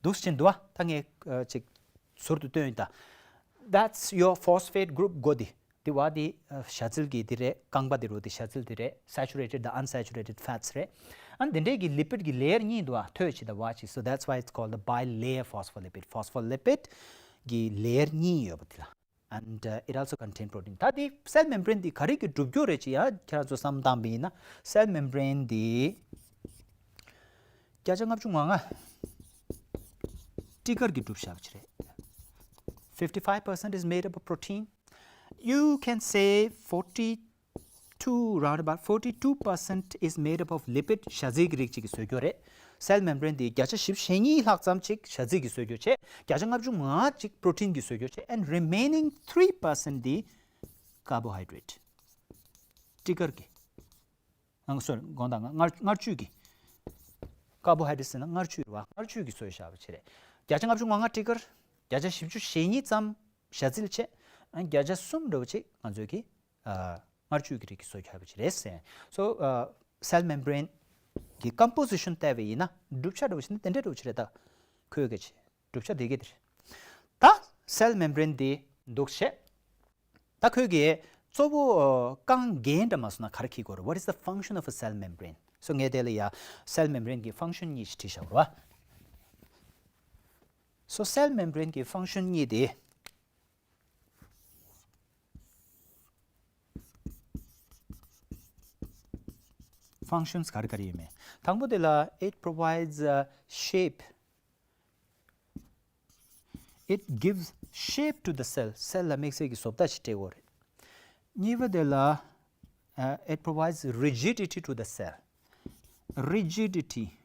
འདུག་སེ་བྱས་འདུག་བ། ད་ངས་ཨ། ཅིག་ཟུར་དུ་སྟོན་ཡིན་ད། That's your phosphate group. གོ་འདི། དེ་བ་དེ་ཨ་ཞ་ཚིལ་གྱི་དེ་རེད། རྐང་པ་དེ་རུ་དེ་ཞ་ཚིལ་དེ་རེད། Saturated དང་unsaturated fats རེད། ཨ་ནི་དེ་འདྲས་ཀྱི་lipid གྱི་layer གཉིས་འདུག་ཨ། ཐོད་བྱེད་དང་བ་བྱེད། So that's why it's called the bilayer phospholipid. Phospholipid གྱི་layer གཉིས་ཡོད་པ་དེ་ལ། And uh, it also contain protein. ད་དེ་cell membrane དེ་ག་རེ་གི་གྲུབ་རྒྱུ་རེད་ཅེ་ཡ་ཁྱེད་རང་ཚོ་བསམ་བཏང་པ་ཡིན་ན། Cell membrane དེ་བརྒྱ་ཆ་ལྔ་བཅུ་ང་ལྔ་སྤྲི་དཀར་གྱི་གྲུབ་ཆ་ཅིག་རེད། Fifty five percent is made up of protein. You can say forty two, round about forty two percent is made up of lipid. ཞ་ཚིལ་གྱི་རིགས་ཅིག་གིས་བཟོས་རྒྱུ་རེད། Cell membrane དེ་བརྒྱ་ཆ་བཞི་བཅུ་ཞེ་གཉིས་ལྷག་ཙམ་ཅིག་ཞ་ཚིལ་གྱིས་བཟོས་རྒྱུ་བྱས། བརྒྱ་ཆ་ལྔ་བཅུ་ང་ལྔ་ཅིག་protein གྱིས་བཟོས་རྒྱུ་བྱས། And remaining three percent དེ་carbohydrate. སྤྲི་དཀར་གྱི། ཨང་སོར་དགོངས་དག་ང་མངར་མངར་བཅུད་ཀྱི། Carbohydrate ཟེར་ན་མངར་བཅུད་རེད་བ། མངར་བཅུད་ཀྱིས་བཟོས་བཞག་པ་ཅིག་རེད། བརྒྱ་ཆ་ལྔ་བཅུ་ང་ལྔ་སྤྲི་དཀར། བརྒྱ་ཆ་བཞི་བཅུ་ཞེ་གཉིས་ཙམ་ཞ་ཚིལ་བྱས། ཨ་བརྒྱ་ཆ་གསུམ་འདྲ་བོ་ཅིག་ང་ཚོས་ཀྱི་ཨ་མངར་བཅུད་ཀྱི་རིགས་ཀྱིས་བཟོས་བཞག་པ་ཅིག་རེད་ཟེར། So uh, cell membrane གི་composition བལྟས་པ་ཡིན་ན་གྲུབ་ཆ་འདྲ་བོ་ཅིག་ནི་དེ་འདྲ་འདྲ་བོ་ཅིག་རེད། ད་ཁོས་གི་ཅིག་གྲུབ་ཆ་དེ་གི་དེ་རེད། ད་cell membrane དེ་འདུག་བྱས། ད་ཁོས་གི་གཙོ་བོ་ཨ་རྐང་འགན་འདྲ་མ་སོང་ན་ག་རེ་འཁྱེར་དགོས་རེད། What is the function of a cell membrane? So ངས་དེ་ལ་ཡ་cell membrane གི་function གཉིས་ཤིག་བྲིས་བཞག་རེད་བ། So cell membrane གི་function གཉིས་དེ། Functions ག་རེ་ག་རེ་ཡོད་མེད། དང་པོ་དེ་ལ་it provides a shape. It gives shape to the cell. Cell ལ་དམིགས་བསལ་གྱི་བཟོ་ལྟ་ཞིག་སྤྲད་ཡོད་རེད། གཉིས་པ་དེ་ལ་uh, it provides rigidity to the cell. Rigidity.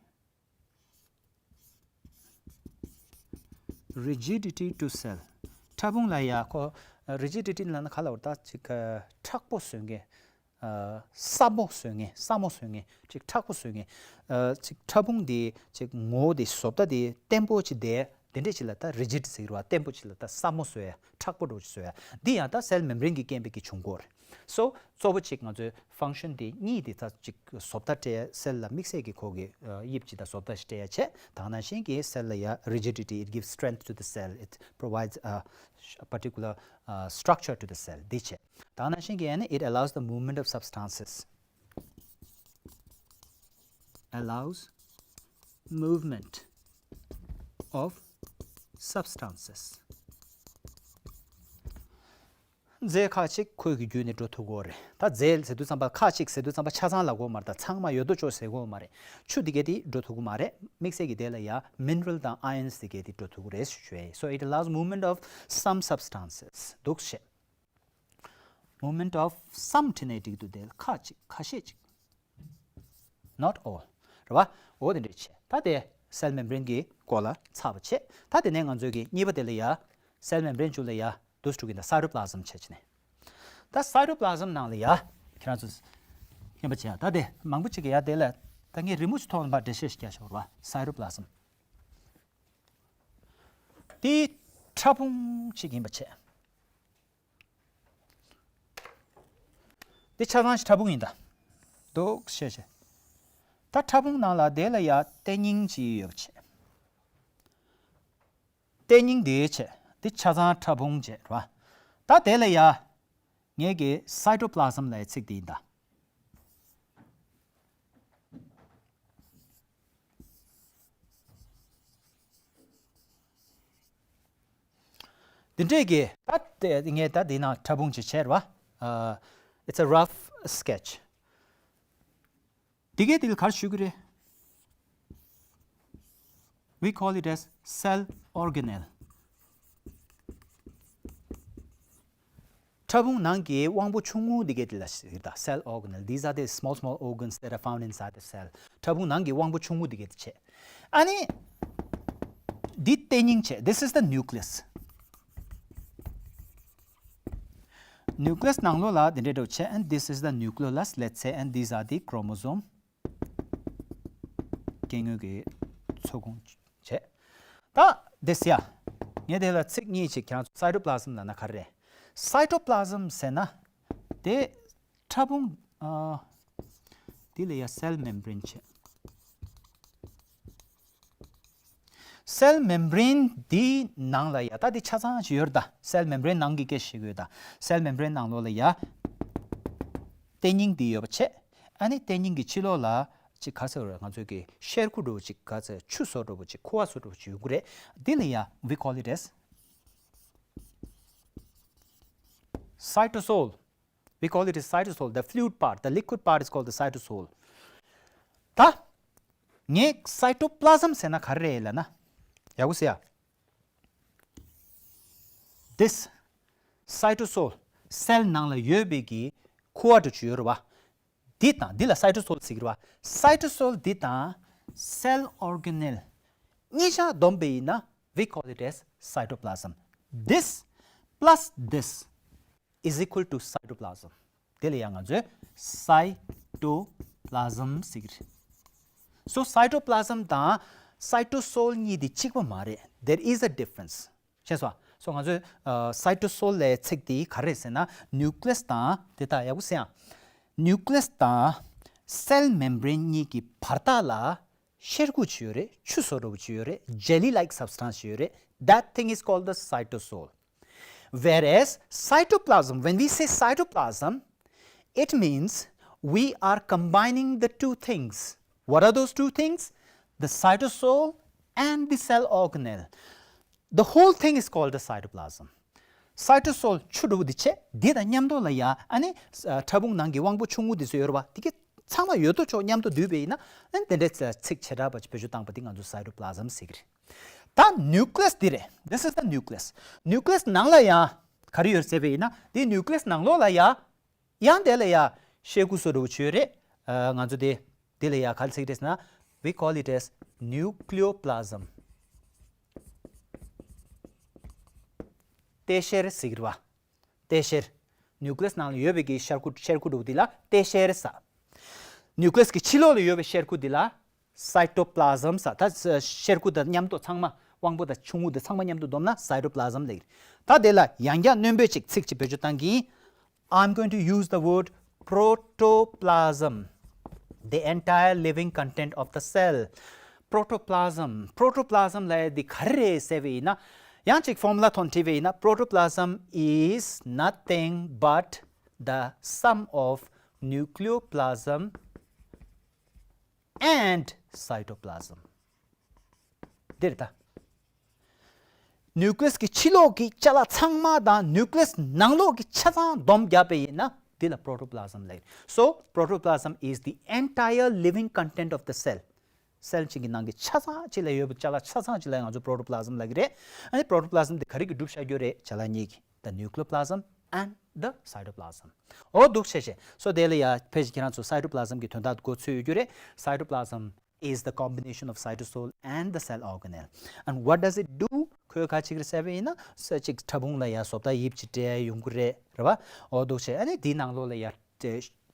Rigidity to cell. ཕྲ་ཕུང་ལ་ཡ་ཁོ་rigidity ལབ་ན་ག་ལབ་རེད། ད་ཅིག་ཨ་མཁྲེགས་པོ་བཟོ་མཁན། ཨ་སྲབ་མོ་བཟོ་མཁན། སྲབ་མོ་བཟོ་མཁན། ཅིག་མཁྲེགས་པོ་བཟོ་མཁན། ཨ་ཅིག་ཕྲ་ཕུང་དེ་ཅིག་ངོ་བོ་དེ་བཟོ་ལྟ་དེ་བརྟན་པོ་ཅིག་བསྡད། དེ་འདྲས་ཅིག་ལ་ད་rigid ཟེར་བ། བརྟན་པོ་ཅིག་ལ་ད་སྲབ་མོ་བཟོ་ཡ། མཁྲེགས་པོ་འདྲ་བོ་ཅིག་བཟོ་ཡ། འདི་ཡང་ད་cell membrane གི་རྐྱེན་པས་ཀྱི་བྱུང་གི་ཡོད་རེད། So གཙོ་བོ་གཅིག་ང་ཚོའི་function དེ་གཉིས་དེ་ད་གཅིག་བཟོ་ལྟ་སྤྲད། cell ལ་དམིགས་བསལ་གྱི་ཁོ་གི་ཨ་དབྱིབས་ཅིག་དང་བཟོ་ལྟ་ཞིག་སྤྲད་ཡ་བྱས། དེ་ནང་བཞིན་གྱི་cell ལ་ཡ་rigidity, it gives strength to the cell, it provides a, a particular uh, structure to the cell. འདི་བྱས། དེ་ནང་བཞིན་གྱི་ཨ་ནི་it allows the movement of substances. Allows movement of substances. རྫས་ཁག་ཅིག་ཁོའི་གི་བརྒྱུད་ནས་འགྲོ་ཐུབ་ཀྱི་ཡོད་རེད། ད་རྫས་ཟེར་དུས་ཙམ་པ། ཁག་ཅིག་ཟེར་དུས་ཙམ་པ་ཆ་ཚང་ལབ་དགོས་མ་རེད། ད་ཚང་མ་ཡོད་དོ་ཅོག་ཟེར་དགོས་མ་རེད། ཆུ་དེ་གས་དེ་འགྲོ་ཐུབ་ཀྱི་མ་རེད། དམིགས་བསལ་གྱི་དེ་ལ་ཡ་mineral དང་ions དེ་གས་དེ་འགྲོ་ཐུབ་ཀྱི་རེད་ཞུ་ཡ་ཡིན། So it allows movement of some substances. འདུག་བྱས། Movement of some བྲིས་ནས་འགྲིག་འདུག་དེ་ལ་ཁག་ཅིག་ཁ་ཤས་ཅིག Not all. རེད་བ། འོ་དེ་འདྲས་བྱས། ད་དེ་cell membrane གི་སྐོར་ལ་ཚར་བ་བྱས། ད་དེ་ནས་ང་ཚོའི་གི་གཉིས་པ་དེ་ལ་ཡ། cell membrane བཅུ་ལ་ཡ་འདུས་སུ་འགྲོ་གི་ཡིན། ད་cytoplasm བྱས་བྱས་ནས། ད་cytoplasm ནང་ལ་ཡ། ཁྱེད་རང་ཚོ་མཁྱེན་པ་བྱས། ད་དེ་མང་པོ་ཅིག་གི་ཡ་དེ་ལ་ད་ངས་རི་མོ་ཞིག་ཐོག་ནས་ཕར་འགྲེལ་བཤད་ཞིག་རྒྱག་ཆོག་རེད་བ། Cytoplasm དེ་ཕྲ་ཕུང་ཅིག་ཡིན་པ་བྱས། འདི་ཆ་ཚང་ཞིག་ཕྲ་ཕུང་ཡིན་ད། འདུག་བྱས་བྱས། ད་ཕྲ་ཕུང་ནང་ལ་དེ་ལ་ཡ་ལྟེ་སྙིང་ཅིག་ཡོད་པ་བྱས། ལྟེ་སྙིང་དེ་བྱས། འདི་ཆ་ཚང་ཕྲ་ཕུང་བྱས་རེད་བ། ད་དེ་ལ་ཡ། ངས་ཀྱི་cytoplasm ལབ་ཡ་ཚིག་དེ་ཡིན་ད། འདི་འདྲས་ཀྱི་ད་དེ་ངས་ད་འདི་ནང་ཕྲ་ཕུང་ཅིག་བྱས་རེད་བ། ཨ། It's a rough sketch. འདི་གའི་འདི་ལ་ག་རེ་ཞུ་གི་རེད། We call it as cell organelle. ཕྲ་ཕུང་ནང་གི་དབང་པོ་ཆུང་ངུ་འདི་གའི་འདི་ལ་ཟེར་ད། Cell organelle. These are the small, small organs that are found inside the cell. ཕྲ་ཕུང་ནང་གི་དབང་པོ་ཆུང་ངུ་འདི་གའི་འདི་བྱས། ཨ་ནི། འདི་ལྟེ་སྙིང་བྱས། This is the nucleus. Nucleus ནང་ལོགས་ལ་འདི་འདྲས་འདྲ་བོ་བྱས། And this is the nucleolus, let's say, and these are the chromosome. སྐྱེ་དངོས་ཀྱི་ཚོགས་ཁོངས་བྱས། ད་དེ་ཟེར་ཡ། ངས་དེ་ལ་ཚིག་གཉིས་ཅིག་ཁྱེད་རང་ཚོ། Cytoplasm ལབ་ན་ག་རེ་རེད། Cytoplasm ཟེར་ན་དེ་ཕྲ་ཕུང་། ཨ། དེ་ལ་ཡ་cell membrane བྱས། cell membrane འདིའི་ནང་ལ་ཡ་ད་འདི་ཆ་ཚང་ཞིག་ཡོད་རེད་ད། cell membrane ནང་གི་སྐད་ཆ་བཤད་ཀྱི་ཡོད་ད། cell membrane ནང་ལོགས་ལ་ཡ་ལྟེ་སྙིང་འདི་ཡོད་པ་བྱས། ཨ་ནི་ལྟེ་སྙིང་གི་ཕྱི་ལོགས་ལ་ཅིག་ག་ཟེར་རེད། ང་ཚོའི་གི་གཤེར་ཁུ་འདྲ་བོ་ཅིག་ག་ཟེར། ཆུ་བཟོ་འདྲ་བོ་ཅིག་ཁུ་བ་བཟོ་འདྲ་བོ་ཅིག་ཡོང་གི་རེད། འདི་ལ་ཡ་we call it as cytosol. We call it as cytosol. The fluid part, the liquid part is called the cytosol. ད་ངས་cytoplasm ཟེར་ན་ག་རེ་རེད་ལབ་ན། ཡག་པོ་གཟིགས་ཨ། This cytosol, cell ནང་ལ་ཡོད་པའི་གི་ཁུ་བ་འདྲ་བོ་ཅིག་ཡོད་རེད་བ། འདི་དང་འདི་ལ་cytosol ཟེར་གྱི་རེད་བ། Cytosol འདི་དང་cell organelle གཉིས་ཆ་བསྡོམས་པ་ཡིན་ན་we call it as cytoplasm. This plus this is equal to cytoplasm. དེ་ལ་ཡང་ང་ཚོས་cytoplasm ཟེར་གྱི་རེད། So cytoplasm དང་cytosol གཉིས་དེ་གཅིག་པ་མ་རེད། There is a difference. ཤེས་སོང་། So ང་ཚོས་ཨ་cytosol ལབ་ཚིག་དེ་ག་རེ་ཟེར་ན་nucleus དང་དེ་དག་ཡག་པོ་གཟིགས་ཨ། Nucleus དང་cell membrane གཉིས་ཀྱི་བར་ཐག་ལ་གཤེར་ཁུ་ཅིག་ཡོད་རེད། ཆུ་བཟོ་འདྲ་བོ་ཅིག་ཡོད་རེད། Jelly like substance ཅིག་ཡོད་རེད། That thing is called the cytosol. Whereas cytoplasm, when we say cytoplasm, it means we are combining the two things. What are those two things? The cytosol and the cell organelle. The whole thing is called the cytoplasm. Cytosol ཆུ་འདྲ་བོ་འདི་བྱས། འདི་དང་མཉམ་དུ་ལ་ཡ་ཨ་ནི་ཕྲ་ཕུང་ནང་གི་དབང་པོ་ཆུང་ངུ་འདི་ཚོ་ཡོད་རེད་བ། དེ་གི་ཚང་མ་ཡོད་དོ་ཅོག་མཉམ་དུ་འདུས་པ་ཡིན་ན། ཨ་ནི་དེ་འདྲའི་ཚིག་བྱེ་བྲག་པ་བེད་སྤྱོད་བཏང་པ་དེ་ང་ཚོ་cytoplasm ཟེར་གྱི་རེད། ད་nucleus འདི་རེད། This is the nucleus. Nucleus ནང་ལ་ཡ་ག་རེ་ཡོད་ཟེར་བ་ཡིན་ན། འདི་nucleus ནང་ལོགས་ལ་ཡ། ཡང་དེ་ལ་ཡ་གཤེར་ཁུ་བཟོ་འདྲ་བོ་ཅིག་ཡོད་རེད། ཨ་ང་ཚོ་དེ་དེ་ལ་ཡ་ག་རེ་ཟེར་གྱི་རེད་ཟེར་ན། We call it as nucleoplasm. ལྟེ་གཤེར་ཟེར་གྱི་རེད་བ། ལྟེ་གཤེར། nucleus ནང་ལ་ཡོད་པའི་གི་གཤེར་ཁུ་གཤེར་ཁུ་འདྲ་བོ་དེ་ལ་ལྟེ་གཤེར་ཟེར། Nucleus གི་ཕྱི་ལོགས་ལ་ཡོད་པའི་གཤེར་ཁུ་དེ་ལ་cytoplasm ཟེར། ད་གཤེར་ཁུ་དང་མཉམ་དུ་ཚང་མ་དབང་པོ་དང་ཆུང་ངུ་དེ་ཚང་མ་མཉམ་དུ་བསྡོམས་ན་cytoplasm ལབ་ཀྱི་རེད། ད་དེ་ལ་ཡང་བསྐྱར་རྣོན་པོས་ཅིག་ཚིག་ཅིག་བེད་སྤྱོད་བཏང་གི། I'm going to use the word protoplasm, the entire living content of the cell. Protoplasm, protoplasm ལབ་ཡ་འདི་ག་རེ་རེད་ཟེར་བ་ཡིན་ན། ཡང་ཅིག་formula ཐོག་བྲིས་པ་ཡིན་ན། Protoplasm is nothing but the sum of nucleoplasm and cytoplasm. འདི་རེད་ད། nucleus གི་ཕྱི་ལོགས་ཀྱི་ཅ་ལག་ཚང་མ་དང་nucleus ནང་ལོགས་ཀྱི་ཆ་ཚང་བསྡོམས་བརྒྱབ་པ་ཡིན་ན་འདི་ལ་protoplasm ལབ། So protoplasm is the entire living content of the cell. cell གཅིག་གི་ནང་གི་ཆ་ཚང་གཅིག་ལ་ཡོད་པའི་ཅ་ལག་ཆ་ཚང་གཅིག་ལ་ང་ཚོ་protoplasm ལབ་ཀྱི་རེད། ཨ་ནི་protoplasm དེ་ག་རེ་གིས་གྲུབ་བཞག་རྒྱུ་རེད། ཅ་ལག་གཉིས་ཀྱིས། The nucleoplasm and the cytoplasm. འོ་འདུག་བྱས་བྱས། So དེ་ལ་ཡ་ཕལ་ཆེར་ཁྱེད་རང་ཚོ་cytoplasm གི་དོན་དག་གོ་ཚོད་ཡོད་རྒྱུ་རེད། Cytoplasm is the combination of cytosol and the cell organelle. And what does it do? ཁོས་ག་ཅིག་རེད་ཟེར་བ་ཡིན་ན། ས་ཅིག་ཕྲ་ཕུང་ལ་ཡ་བཟོ་ལྟ་དབྱིབས་ཅིག་སྤྲད་ཡོང་གི་རེད། རེད་བ། འོ་འདུག་བྱས། ཨ་ནི་དེའི་ནང་ལོགས་ལ་ཡ་དེ་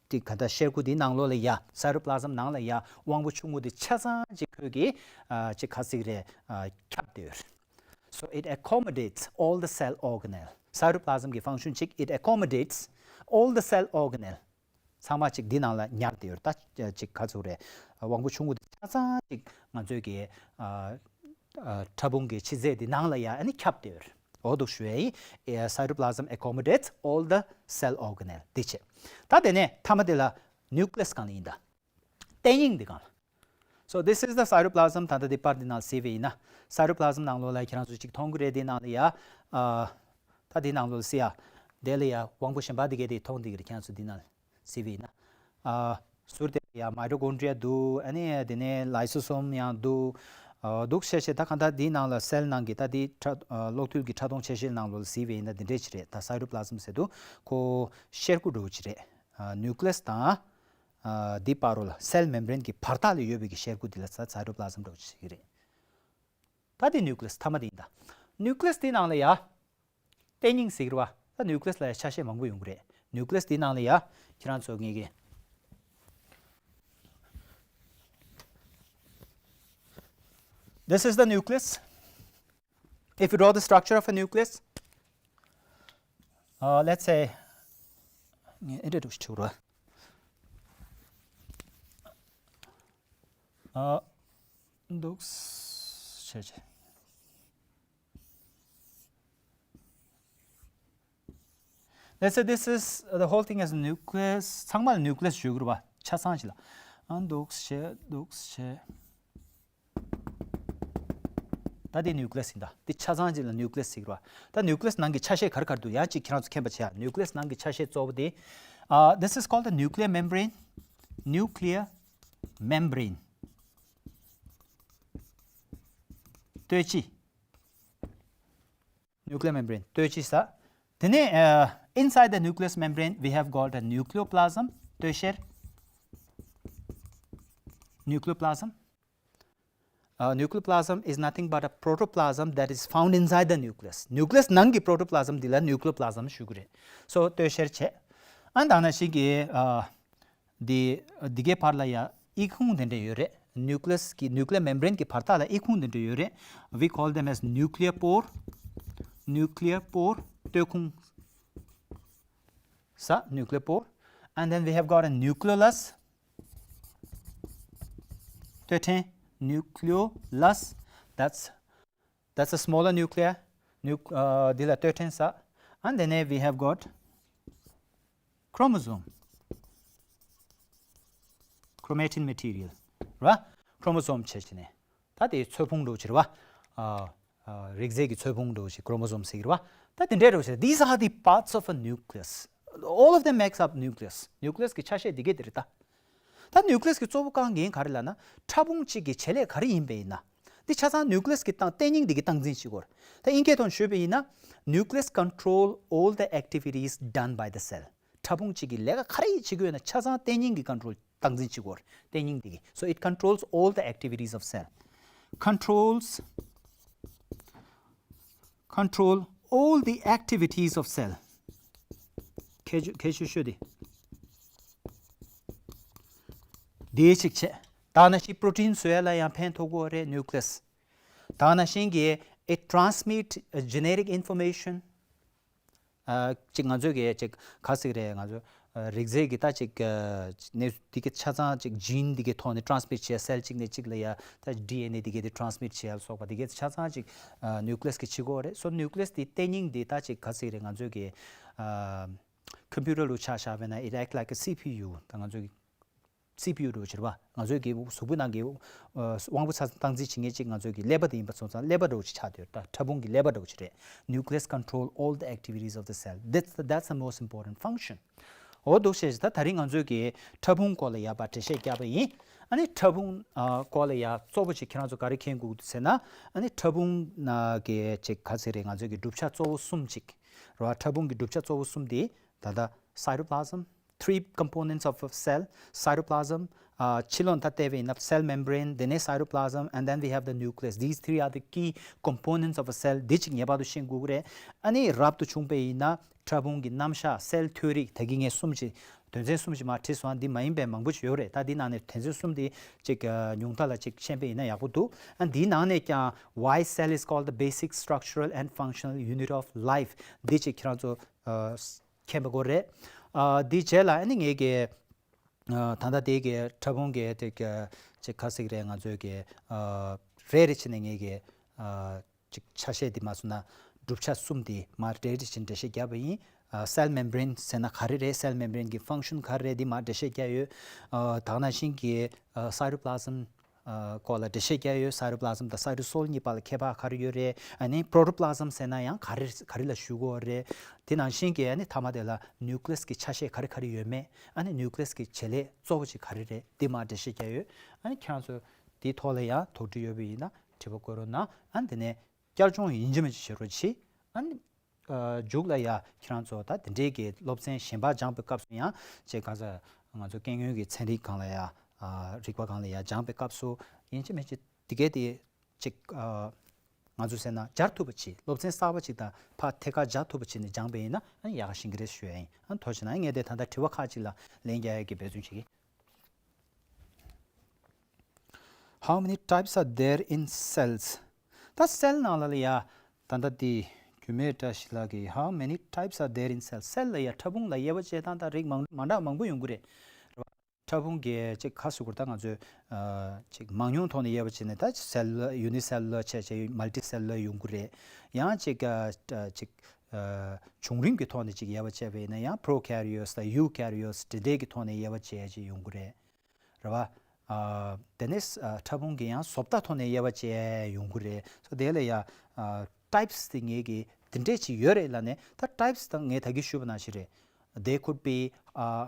དེ་ག་ད་གཤེར་ཁུ་དེའི་ནང་ལོགས་ལ་ཡ། Cytoplasm ནང་ལ་ཡ་དབང་པོ་ཆུང་ངུ་དེ་ཆ་ཚང་ཅིག་ཁོས་གི་ཨ་ཅིག་ག་ཅིག་རེད། ཨ་ཁྱབ་བསྡད་ཡོད་རེད། So it accommodates all the cell organelle. Cytoplasm གི་function ཅིག it accommodates all the cell organelle. ཚང་མ་ཅིག་འདི་ནང་ལ་ཉར་བསྡད་ཡོད་རེད། ད་ཅིག་ག་ཚོད་རེད། དབང་པོ་ཆུང་ངུ་དེ་ཆ་ཚང་ཅིག་ང་ཚོའི་གི་ཨ་ཨ་ཕྲ་ཕུང་གི་ཕྱི་རྫས་འདི་ནང་ལ་ཡ་ཨ་ནི་ཁྱབ་བསྡད་ཡོད་རེད། འོ་འདུག་ཞུ་ཡ་ཡིན། Cytoplasm accommodates all the cell organelle. འདི་བྱས། ད་དེ་ནས་མཐའ་མ་དེ་ལ་nucleus གང་ལ་ཡིན་ད། ལྟེ་སྙིང་འདི་གང་ལ། So this is the cytoplasm. ད་ལྟ་འདི་པར་འདི་ནང་གཟིགས་པ་ཡིན་ན། Cytoplasm ནང་ལོགས་ལ་ཁྱེད་རང་ཚོ་ཅིག་མཐོང་གི་རེད། འདི་ནང་ལ་ཡ། ཨ་ད་འདི་ནང་ལོགས་ལ་གཟིགས་ཡ། དེ་ལ་ཡ་དབང་པོ་གཞན་པ་འདི་གས་དེ་མཐོང་བསྡད་ཀྱི་རེད། ཁྱེད་རང་ཚོ་འདི་ནང་གཟིགས་པ་ཡིན་ན། ཨ་ཟུར་དེ་ལ་ཡ་mitochondria འདུག་ཨ་ནི་དེ་ནས་lysosomeཡང་འདུག་ཨ་འདུག་བྱས་བྱས། ད་གང་ལྟར་འདིའི་ནང་ལ་cell ནང་གི་ད་འདི་ཕྲ་ཨ་གློག་རྡུལ་གྱི་ཕྲ་མཐོང་ཆ་ཤས་ནང་ལོགས་ལ་གཟིགས་པ་ཡིན་ན་འདི་འདྲས་ཅིག་རེད། ད་cytoplasm ཟེར་དུས་ཁོ་གཤེར་ཁུ་འདྲ་བོ་ཅིག་རེད། ཨ་nucleus དང་། ཨ་འདི་བར་རོ་ལ་cell membrane གྱི་བར་ཐག་ལ་ཡོད་པའི་གི་གཤེར་ཁུ་འདི་ལ་ད་cytoplasm འདྲ་བོ་ཅིག་ཟེར་གྱི་རེད། ད་འདི་nucleus མཐའ་མ་འདི་ཡིན་ད། nucleus འདི་ནང་ལ་ཡ། ལྟེ་སྙིང་ཟེར་གྱི་རེད་བ། ད་nucleus ལ་ཡ་ཆ་ཤས་མང་པོ་ཡོང་གི་རེད། nucleus འདི་ནང་ལ་ཡ། ཁྱེད་རང་ཚོ་ངེད་ཀྱི། This is the nucleus. If you draw the structure of a nucleus, uh, let's say, ངས་ཨེ་འདྲ་འདུག་ཞིག་བྲིས་རོགས། ཨ་འདུག་བྱས་བྱས། Let's say this is the whole thing as nucleus. ཚང་མ་ལ་nucleus ཞུ་གི་རེད་བ། ཆ་ཚང་ཞིག་ལ། ཨ་འདུག་བྱས་འདུག་བྱས། ད་འདི་nucleus ཡིན་ད། འདི་ཆ་ཚང་ཅིག་ལ་nucleus ཟེར་གི་རེད་བ། ད་nucleus ནང་གི་ཆ་ཤས་ག་རེ་ག་རེ་འདུག་ཡང་ཅིག་ཁྱེད་རང་ཚོ་མཁྱེན་པ་བྱེད་ཡ། nucleus ནང་གི་ཆ་ཤས་གཙོ་བོ་དེ། Uh, this is called the nuclear membrane. Nuclear membrane. སྟོད་སྤྱི། nuclear membrane སྟོད་སྤྱི་ས། དེ་ནས། Uh, inside the nucleus membrane we have got a nucleoplasm. སྟོད་གཤེར། nucleoplasm. Uh, nucleoplasm is nothing but a protoplasm that is found inside the nucleus. nucleus ནང་གི་protoplasm འདི་ལ་nucleoplasm ཞུ་གི་རེད། so སྟོད་གཤེར་བྱས། ཨ་ད་ནང་བཞིན་གྱི། Uh, འདི་འདི་གའི་བར་ལ་ཡ་ཨི་ཁུང་དེ་འདྲ་ཡོད་རེད། nucleus གི་nuclear membrane གི་བར་ཐག་ལ་ཨི་ཁུང་དེ་འདྲ་ཡོད་རེད། We call them as nuclear pore. nuclear pore སྟོད་ཁུང་ས། nuclear pore. And then we have got a nucleolus. སྟོད་ཕྲན། nucleolus. that's that's a smaller nucleus. Nuc- uh, འདི་ལ་སྟོད་ཕྲན་ས། And then we have got chromosome. chromatin material ར། chromosome བྱས་བྱས་ནས། ད་དེ་ཚོས་ཕུང་འདྲ་བོ་ཅིག་རེད་བ། ཨ། ཨ། རིགས་རྫས་ཀྱི་ཚོས་ཕུང་འདྲ་བོ་ཅིག chromosome ཟེར་གྱི་རེད་བ། ད་དེ་འདྲའི་འདྲ་བོ་ཅིག These are the parts of a nucleus. All of them makes up nucleus. nucleus གི་ཆ་ཤས་འདི་གས་དེ་རེད་ད། ད་nucleus གི་གཙོ་བོ་དཀའ་ངལ་ག་རེ་ལབ་ན། ཕྲ་ཕུང་གཅིག་གི་བྱེད་ལས་ག་རེ་ཡིན་པ་ཡིན་ན། འདི་ཆ་ཚང་nucleus གི་སྟངས་བརྟན་སྙིང་འདི་གི་སྟངས་འཛིན་བྱེད་དགོས་རེད། ད་དབྱིན་སྐད་ཐོག་ནས་ཞུས་པ་ཡིན་ན། nucleus control all the activities done by the cell. ཕྲ་ཕུང་གཅིག་གིས་ལས་ཀ་ག་རེ་བྱེད་ཀྱི་ཡོད་ན་ཆ་ཚང་བརྟན་སྙིང་གིས་control སྟངས་འཛིན་བྱེད་དགོས་རེད། བརྟན་སྙིང་འདི་གིས། So it controls all the activities of cell. controls control all the activities of cell. ཁྱད་ཆོས་ཁྱད་ཆོས་ཤོས་དེ། དེའི་གཅིག་བྱས། ད་ནང་བཞིན་protein བཟོ་ཡ་ལ་ཡང་ཕན་ཐོགས་ཀྱི་ཡོད་རེད་nucleus. ད་ནང་བཞིན་གྱི་it transmit genetic information. ཨ། ཅིག་ང་ཚོས་ཀྱི་ཅིག་ག་ཟེར་རེད། ང་ཚོ་ཨ་རིགས་རྫས་ཀྱི་ད་ཅིག་ཨ་ནས་འདི་གི་ཆ་ཚང་ཅིག་gene འདི་གི་ཐོག་ནས་transmit བྱས། cell གཅིག་ནས་གཅིག་ལ་ཡ་ད་DNA འདི་གི་དེ་transmit བྱས་ལ་སོགས་པ་འདི་གའི་ཆ་ཚང་ཅིག་ཨ་nucleus གི་བྱེད་སྒོ་རེད། So nucleus དེ་བརྟན་སྙིང་འདི་ད་ཅིག་ག་ཟེར་རེད། ང་ཚོས་ཀྱི་ཨ་computer ལུགས་ཆ་བཞག་པ་ན། it act like a CPU. ད་ང་ཚོས་ཀྱི་CPU འདྲ་བོ་ཅིག་རེད་བ། ང་ཚོའི་གི་གཟུགས་པོའི་ནང་གི་ཨ་དབང་པོ་ཚ་སྟངས་འཛིན་བྱེད་མཁན་ཅིག་ང་ཚོའི་གི་ཀླད་པ་དེ་ཡིན་པ་སོང་ཙང་ཀླད་པ་འདྲ་བོ་ཅིག་ཆགས་བསྡད་ཡོད། ད་ཕྲ་ཕུང་གི་ཀླད་པ་འདྲ་བོ་ཅིག་རེད། nucleus control all the activities of the cell. That's the, that's the most important function. འོ་འདུག་བྱས་ད་ད་རིང་ང་ཚོའི་གི་ཕྲ་ཕུང་སྐོར་ལ་ཡ་ཕར་འགྲེལ་བཤད་བརྒྱབ་པ་ཡིན། ཨ་ནི་ཕྲ་ཕུང་ཨ་སྐོར་ལ་ཡ་གཙོ་བོ་ཅིག་ཁྱེད་རང་ཚོ་ག་རེ་མཁྱེན་དགོས་ཟེར་ན། ཨ་ནི་ཕྲ་ཕུང་ནང་གི་ཅིག་ག་ཟེར་རེད། ང་ཚོའི་གི་གྲུབ་ཆ་གཙོ་བོ་གསུམ་ཅིག་རེད་བ། ཕྲ་ཕུང་གི་གྲུབ་ཆ་གཙོ་བོ་གསུམ་དེ་ད་ལྟ་cytoplasm, three components of a cell, cytoplasm, ཨ་ཕྱི་ལོགས་ད་བལྟས་པ་ཡིན་ན་cell membrane, then a cytoplasm, and then we have the nucleus. These three are the key components of a cell. འདི་གཅིག་ངེས་པར་དུ་ཤེས་དགོས་ཀྱི་རེད། ཨ་ནི་རབ་ཏུ་བྱུང་པ་ཡིན་ན་ཕྲ་ཕུང་གི་རྣམ་གཞག cell theory ད་གིན་ངས་གསུམ་ཅིག་དོན་ཚན་གསུམ་ཅིག་མར་བྲིས་སོང་། འདི་མ་ཡིན་པའི་མང་པོ་ཅིག་ཡོད་རེད། ད་འདི་ནང་ནས་དོན་ཚན་གསུམ་འདི་ཅིག་ཨ་ཉུང་མཐའ་ལ་ཅིག་ཤེས་པ་ཡིན་ན་ཡག་པོ་འདུག་ཨ་འདིའི་ནང་ནས་ཀྱང་why cell is called the basic structural and functional unit of life འདི་ཅིག་ཁྱེད་རང་ཚོ་ཨ་མཁྱེན་པ་དགོས་རེད། ཨ་འདིའི་རྗེས་ལ་ཨ་ནི་ངས་ཀྱི་ཨ་ད་ལྟ་དེ་གི་ཕྲ་ཕུང་གི་དེ་གི་ཅིག་ག་ཟེར་གྱི་རེད། ང་ཚོའི་གི་ཨ་རེ་རེ་བྱས་ནས་ངས་གི་ཨ་ཅིག་ཆ་ཤས་དེ་མ་སོང་ན་གྲུབ་ཆ་གསུམ་དེ་མར་རེ་རེ་བྱས་ནས་འགྲེལ་བཤད་བརྒྱབ་པ་ཡིན། ཨ་cell membrane ཟེར་ན་ག་རེ་རེད། cell membrane གི་function ག་རེ་རེད། དེ་མར་འགྲེལ་བཤད་བརྒྱབ་ཡོད། ཨ་ད་ག་ནང་བཞིན་གྱི་ཨ་cytoplasm ཨ་སྐོར་ལ་འགྲེལ་བཤད་བརྒྱབ་ཡོད། cytoplasm དང་cytosol གཉིས་བར་ལ་ཁྱད་པར་ག་རེ་ཡོད་རེད། ཨ་ནི་protoplasm ཟེར་ན་ཡང་ག་རེ་ག་རེ་ལ་ཞུ་གི་ཡོད་རེད། དེ་ནང་བཞིན་གྱི་ཨ་ནི་མཐའ་མ་དེ་ལ་nucleus གི་ཆ་ཤས་ག་རེ་ག་རེ་ཡོད་མེད། ཨ་ནི་nucleus གི་བྱེད་ལས་གཙོ་བོ་ཅིག་ག་རེ་རེད། དེ་མར་འགྲེལ་བཤད་བརྒྱབ་ཡོད། ཨ་ནི་ཁྱེད་རང་ཚོ་དེའི་ཐོག་ལ་ཡང་དོགས་འདྲི་ཡོད་པ་ཡིན་ན་དྲི་བ་བཀོད་རོགས་གནང་། ཨ་ནི་དེ་ནས་བསྐྱར་སྦྱོང་ཡིན་གཅིག་མིན་གཅིག་བྱེད་རོགས་གྱིས། ཨ་ནི་ཨ་མཇུག་ལ་ཡ་ཁྱེད་རང་ཚོ་ད་དེ་འདྲའི་གི་སློབ་ཚན་གཞན་པ་སྦྱངས་པའི་སྐབས་སུ་ཡང་ཅིག་ག་ས་ང་ཚོ་སྐྱེ་དངོས་ཀྱི་ཚན་རིག་སྒང་ལ་ཡ་ཨ་རིག་པ་སྒང་ལ་ཡ་སྦྱངས་པའི་སྐབས་སུ་ཡིན་གཅིག་མིན་གཅིག་དེ་གའི་དེ་ཅིག་ཨ་ང་ཚོ་ཟེར་ན་སྦྱར་ཐུབ་པ་བྱེད། སློབ་ཚན་གསར་པ་ཅིག་དང་ཕར་ཐད་ཀར་སྦྱར་ཐུབ་པ་བྱེད་ནས་སྦྱངས་པ་ཡིན་ན་ཨ་ནི་ཡག་ག་ཤེས་ཀྱི་རེད་ཞུ་ཡ་ཡིན། ཨ་ནི་ཐུགས་རྗེ་གནང་། ངས་དེ་ད་ལྟ་དྲི་བ་ཁག་ཅིག་ལ་ལན་རྒྱག་ཡ་གི་འབད་བརྩོན་བྱེད་ཀྱི། How many types are there in cells? ད་cell ནང་ལ་ལ་ཡ་ད་ལྟ་དེ་རྒྱུད་སྨད་བཀྲ་ཤིས་ལགས་ཀྱིས། How many types are there in cells? cell ལ་ཡ་ཕྲ་ཕུང་ལ་དབྱེ་བ་ཕྱེ་སྟངས་ད་རིགས་མང་མ་འདྲ་མང་པོ་ཡོང་གི་རེད། ཕྲ་ཕུང་གི་ཅིག་ཁ་ཟེར་དགོས་རེད། ད་ང་ཚོས་ཨ་ཅིག་མང་ཉུང་ཐོག་ནས་དབྱེ་བ་ཕྱེ་ནས་ད་cell, unicellular བྱས་བྱས་multicellular ཡོང་གི་རེད། ཡང་ཅིག་ཨ་ཅིག་ བྱུང་རིམ་གྱི་ཐོག་ནས་ཅིག་དབྱེ་བ་བྱས་པ་ཡིན་ན་ཡང་prokaryotes་དང་eukaryotes་དེ་འདྲའི་གི་ཐོག་ནས་དབྱེ་བ་བྱས་ཅིག་ཡོང་གི་རེད། རེད་བ། དེ་ནས་ཕྲ་ཕུང་གི་ཡང་བཟོ་ལྟ་ཐོག་ནས་དབྱེ་བ་བྱས་ཡོང་གི་རེད། སོ་དེ་ལ་ཡང་types་དེ་ངས་གི་དེ་འདྲས་ཅིག་ཡོད་རེད་ལབ་ནས་ད་types་དང་ངས་ད་གིན་ཞུས་པ་ནང་བཞིན་རེད། They could be uh,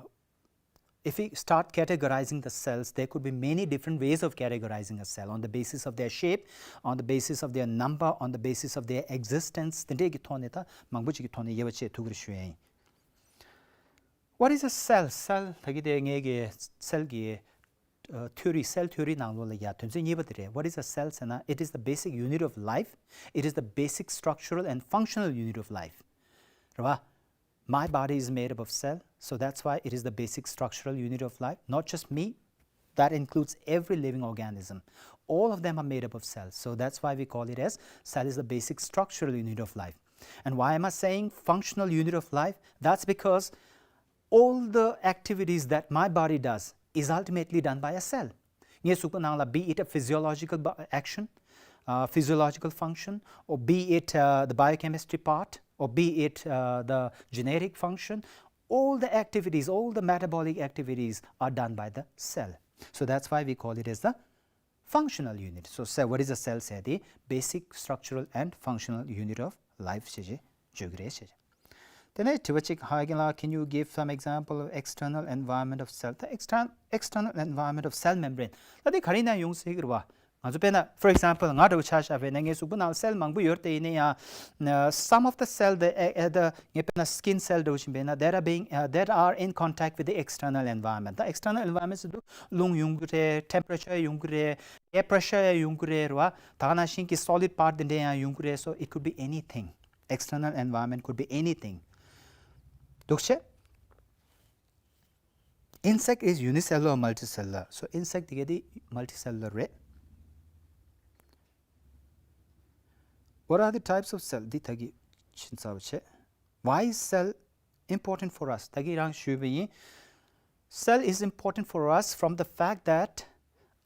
if we start categorizing the cells, there could be many different ways of categorizing a cell on the basis of their shape, on the basis of their number, on the basis of their existence. དེ་འདྲས་ཀྱི་ཐོག་ནས་ད་མང་པོ་ཅིག་གི་ཐོག་ནས་དབྱེ་བ་ཕྱེ་ཐུབ་ཀྱི་རེད་ཞུ་ཡ་ཡིན། What is a cell? Cell ད་གི་དེ་ངས་ཀྱི་cell་གི་theory, cell theory ནང་ལོགས་ལ་ཡ་དོན་ཚན་གཉིས་པ་དེ་རེད། What is a cell ཟེར་ན། It is the basic unit of life. It is the basic structural and functional unit of life. རེད་བ། My body is made up of cell, so that's why it is the basic structural unit of life. Not just me, that includes every living organism. All of them are made up of cells, so that's why we call it as cell is the basic structural unit of life. And why am I saying functional unit of life? That's because all the activities that my body does is ultimately done by a cell. ངའི་གཟུགས་པོ་ནང་ལ be it a physiological action, uh, physiological function, or be it uh, the biochemistry part, or be it uh, the genetic function, all the activities, all the metabolic activities are done by the cell. So that's why we call it as the functional unit. So cell, what is a cell? Say the basic structural and functional unit of life. ཞེས་བརྗོད་ཀྱི་རེད་ཞེས། དེ་ནས་དྲི་བ་གཅིག Hagen ལགས, can you give some example of external environment of cell? ད་external external environment of cell membrane ད་དེ་ག་རེ་ན་ཡོང་སྲིད་ཀྱི་རེད་བ། ང་ཚོ་དཔེར་ན་for example ང་འདྲ་བོ་ཆ་བཞག་པ་ཡིན་ན་ངའི་གཟུགས་པོ་ནང་cell མང་པོ་ཡོད་དེ་ཡིན་ན་ཡང་some of the cell the uh, the ངས་དཔེར་ན་skin cell འདྲ་བོ་ཞིག་ཡིན་པ་ཡིན་ན that are being uh, that are in contact with the external environment. ད་external environment ཟེར་དུས་རླུང་ཡོང་གི་རེད། Temperature ཡོང་གི་རེད། Air pressure ཡང་ཡོང་གི་རེད་རེད་བ། ད་ག་ནང་བཞིན་གྱི་solid part དེ་འདྲ་ཡང་ཡོང་གི་རེད། So it could be anything. External environment could be anything. འདུག་བྱས། Insect is unicellular or multicellular? So insect དེ་ག་དེ་multicellular རེད། What are the types of cell? འདི་ད་གི་ཕྱིན་ཚར་བ་བྱས། Why is cell important for us? ད་གི་རང་ཞུས་པ་ཡིན། Cell is important for us from the fact that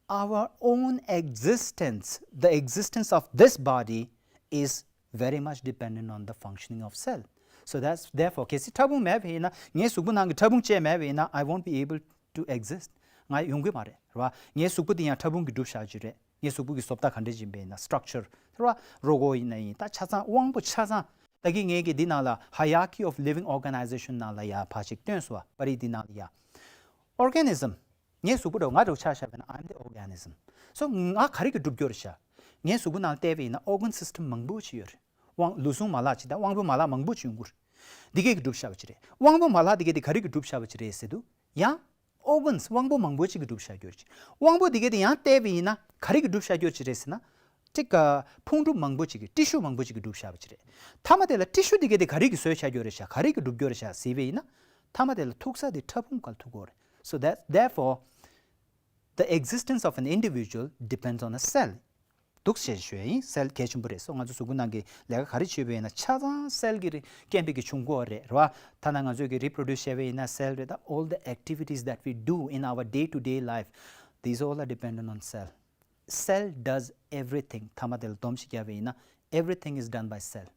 our own existence, the existence of this body, is very much dependent on the functioning of cell. So that's therefore གལ་སྲིད་ཕྲ་ཕུང་མེད་པ་ཡིན་ན། ངའི་གཟུགས་པོ་ནང་གི་ཕྲ་ཕུང་བཅས་མེད་པ་ཡིན་ན། I won't be able to exist. ང་ཡོང་གི་མ་རེད་རེད་བ། ངའི་གཟུགས་པོ་འདི་ཡང་ཕྲ་ཕུང་གིས་གྲུབ་བཞག་ཅིག་རེད། ངའི་གཟུགས་པོ་གི་བཟོ་ལྟ་ག་འདྲ་ཅིག་ཡིན་པ་ཡིན་ན། Structure རེད་བ། རོ་མགོ་ཡིན་ན་ཡིན། ད་ཆ་ཚང་དབང་པོ་ཆ་ཚང་། ད་གིན་ངས་ཀྱི་འདི་ནང་ལ་hierarchy of living organization ནང་ལ་ཡ་ཕར་ཅིག་སྟོན་སོང་བ། པར་རིས་འདི་ནང་ལ་ཡ། Organism ངའི་གཟུགས་པོ་འདྲ་བོ་ང་འདྲ་བོ་ཆ་བཞག་པ་ཡིན་ན། I am the organism. So ང་ག་རེ་གིས་གྲུབ་ཀྱི་ཡོད་རེད་ཤག་ངའི་གཟུགས་པོ་ནང་བལྟས་པ་ཡིན་ན་organ system མང་པོ་ཅིག་ཡོད་རེད། དབང་ལུས་ཟུངས་མ་ལག་ཅིག་དང་དབང་པོའི་མ་ལག་མང་པོ་ཅིག་ཡོང་གི་རེད། འདི་གས་ཀྱིས་གྲུབ་བཞག་པ་ཅིག་རེད། དབང་པོའི་མ་ལག་འདི་གས་དེ་ག་རེ་གིས་གྲུབ་བཞག་པ་ཅིག་རེད་ཟེར་དུས། ཡང་organs དབང་པོ་མང་པོ་ཅིག་གིས་གྲུབ་བཞག་ཡོད་རེད། དབང་པོ་འདི་གས་དེ་ཡང་བལྟས་པ་ཡིན་ན་ག་རེ་གིས་གྲུབ་བཞག་ཡོད་ཅིག་རེད་ཟེར་ན། ཅིག་ཕུང་གྲུབ་མང་པོ་ཅིག་གིས། ཊི་ཤུ་མང་པོ་ཅིག་གིས་གྲུབ་བཞག་པ་ཅིག་རེད། མཐའ་མ་དེ་ལ་ཊི་ཤུ་འདི་གས་དེ་ག་རེ་གིས་བཟོས་བཞག་ཡོད་རེད་ཤག་ག་རེ་གིས་གྲུབ་ཡོད་རེད་ཤག་ཟེར་བ་ཡིན་ན། མཐའ་མ་དེ་ལ་ཐུག་ས་དེ་ཕྲ་ཕུང་སྒང་ལ་ཐུག་གི་ཡོད་རེད། So that therefore the existence of an individual depends on a cell. འདུག་ཞེས་ཞུ་ཡ་ཡིན། སེལ་གལ་ཆེན་པོ་རེད། སོ་ང་ཚོ་གཟུགས་པོ་ནང་གི་ལས་ཀ་ག་རེ་བྱེད་པ་ཡིན་ན་ཆ་ཚང་སེལ་གྱི་རྐྱེན་པས་ཀྱི་བྱུང་གི་ཡོད་རེད་རེད་བ། ཐ་ན་ང་ཚོས་ཀྱི་reproduce བྱས་པ་ཡིན་ན་སེལ་རེད། ད་all the activities that we do in our day to day life, these all are dependent on cell. Cell does everything. མཐའ་མ་དེ་ལ་སྡོམ་ཞིག་བརྒྱབ་པ་ཡིན་ན། Everything is done by cell.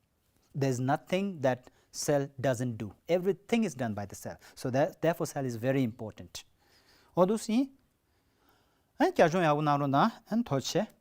There's nothing that cell doesn't do. Everything is done by the cell. So that, therefore cell is very important. འོ་འདུག་སེ་ཡིན། ཨན་བསྐྱར་སྦྱོང་ཡག་པོ་གནང་རོགས་གནང་། ཨན་ཐུགས་རྗེ་ཆེ།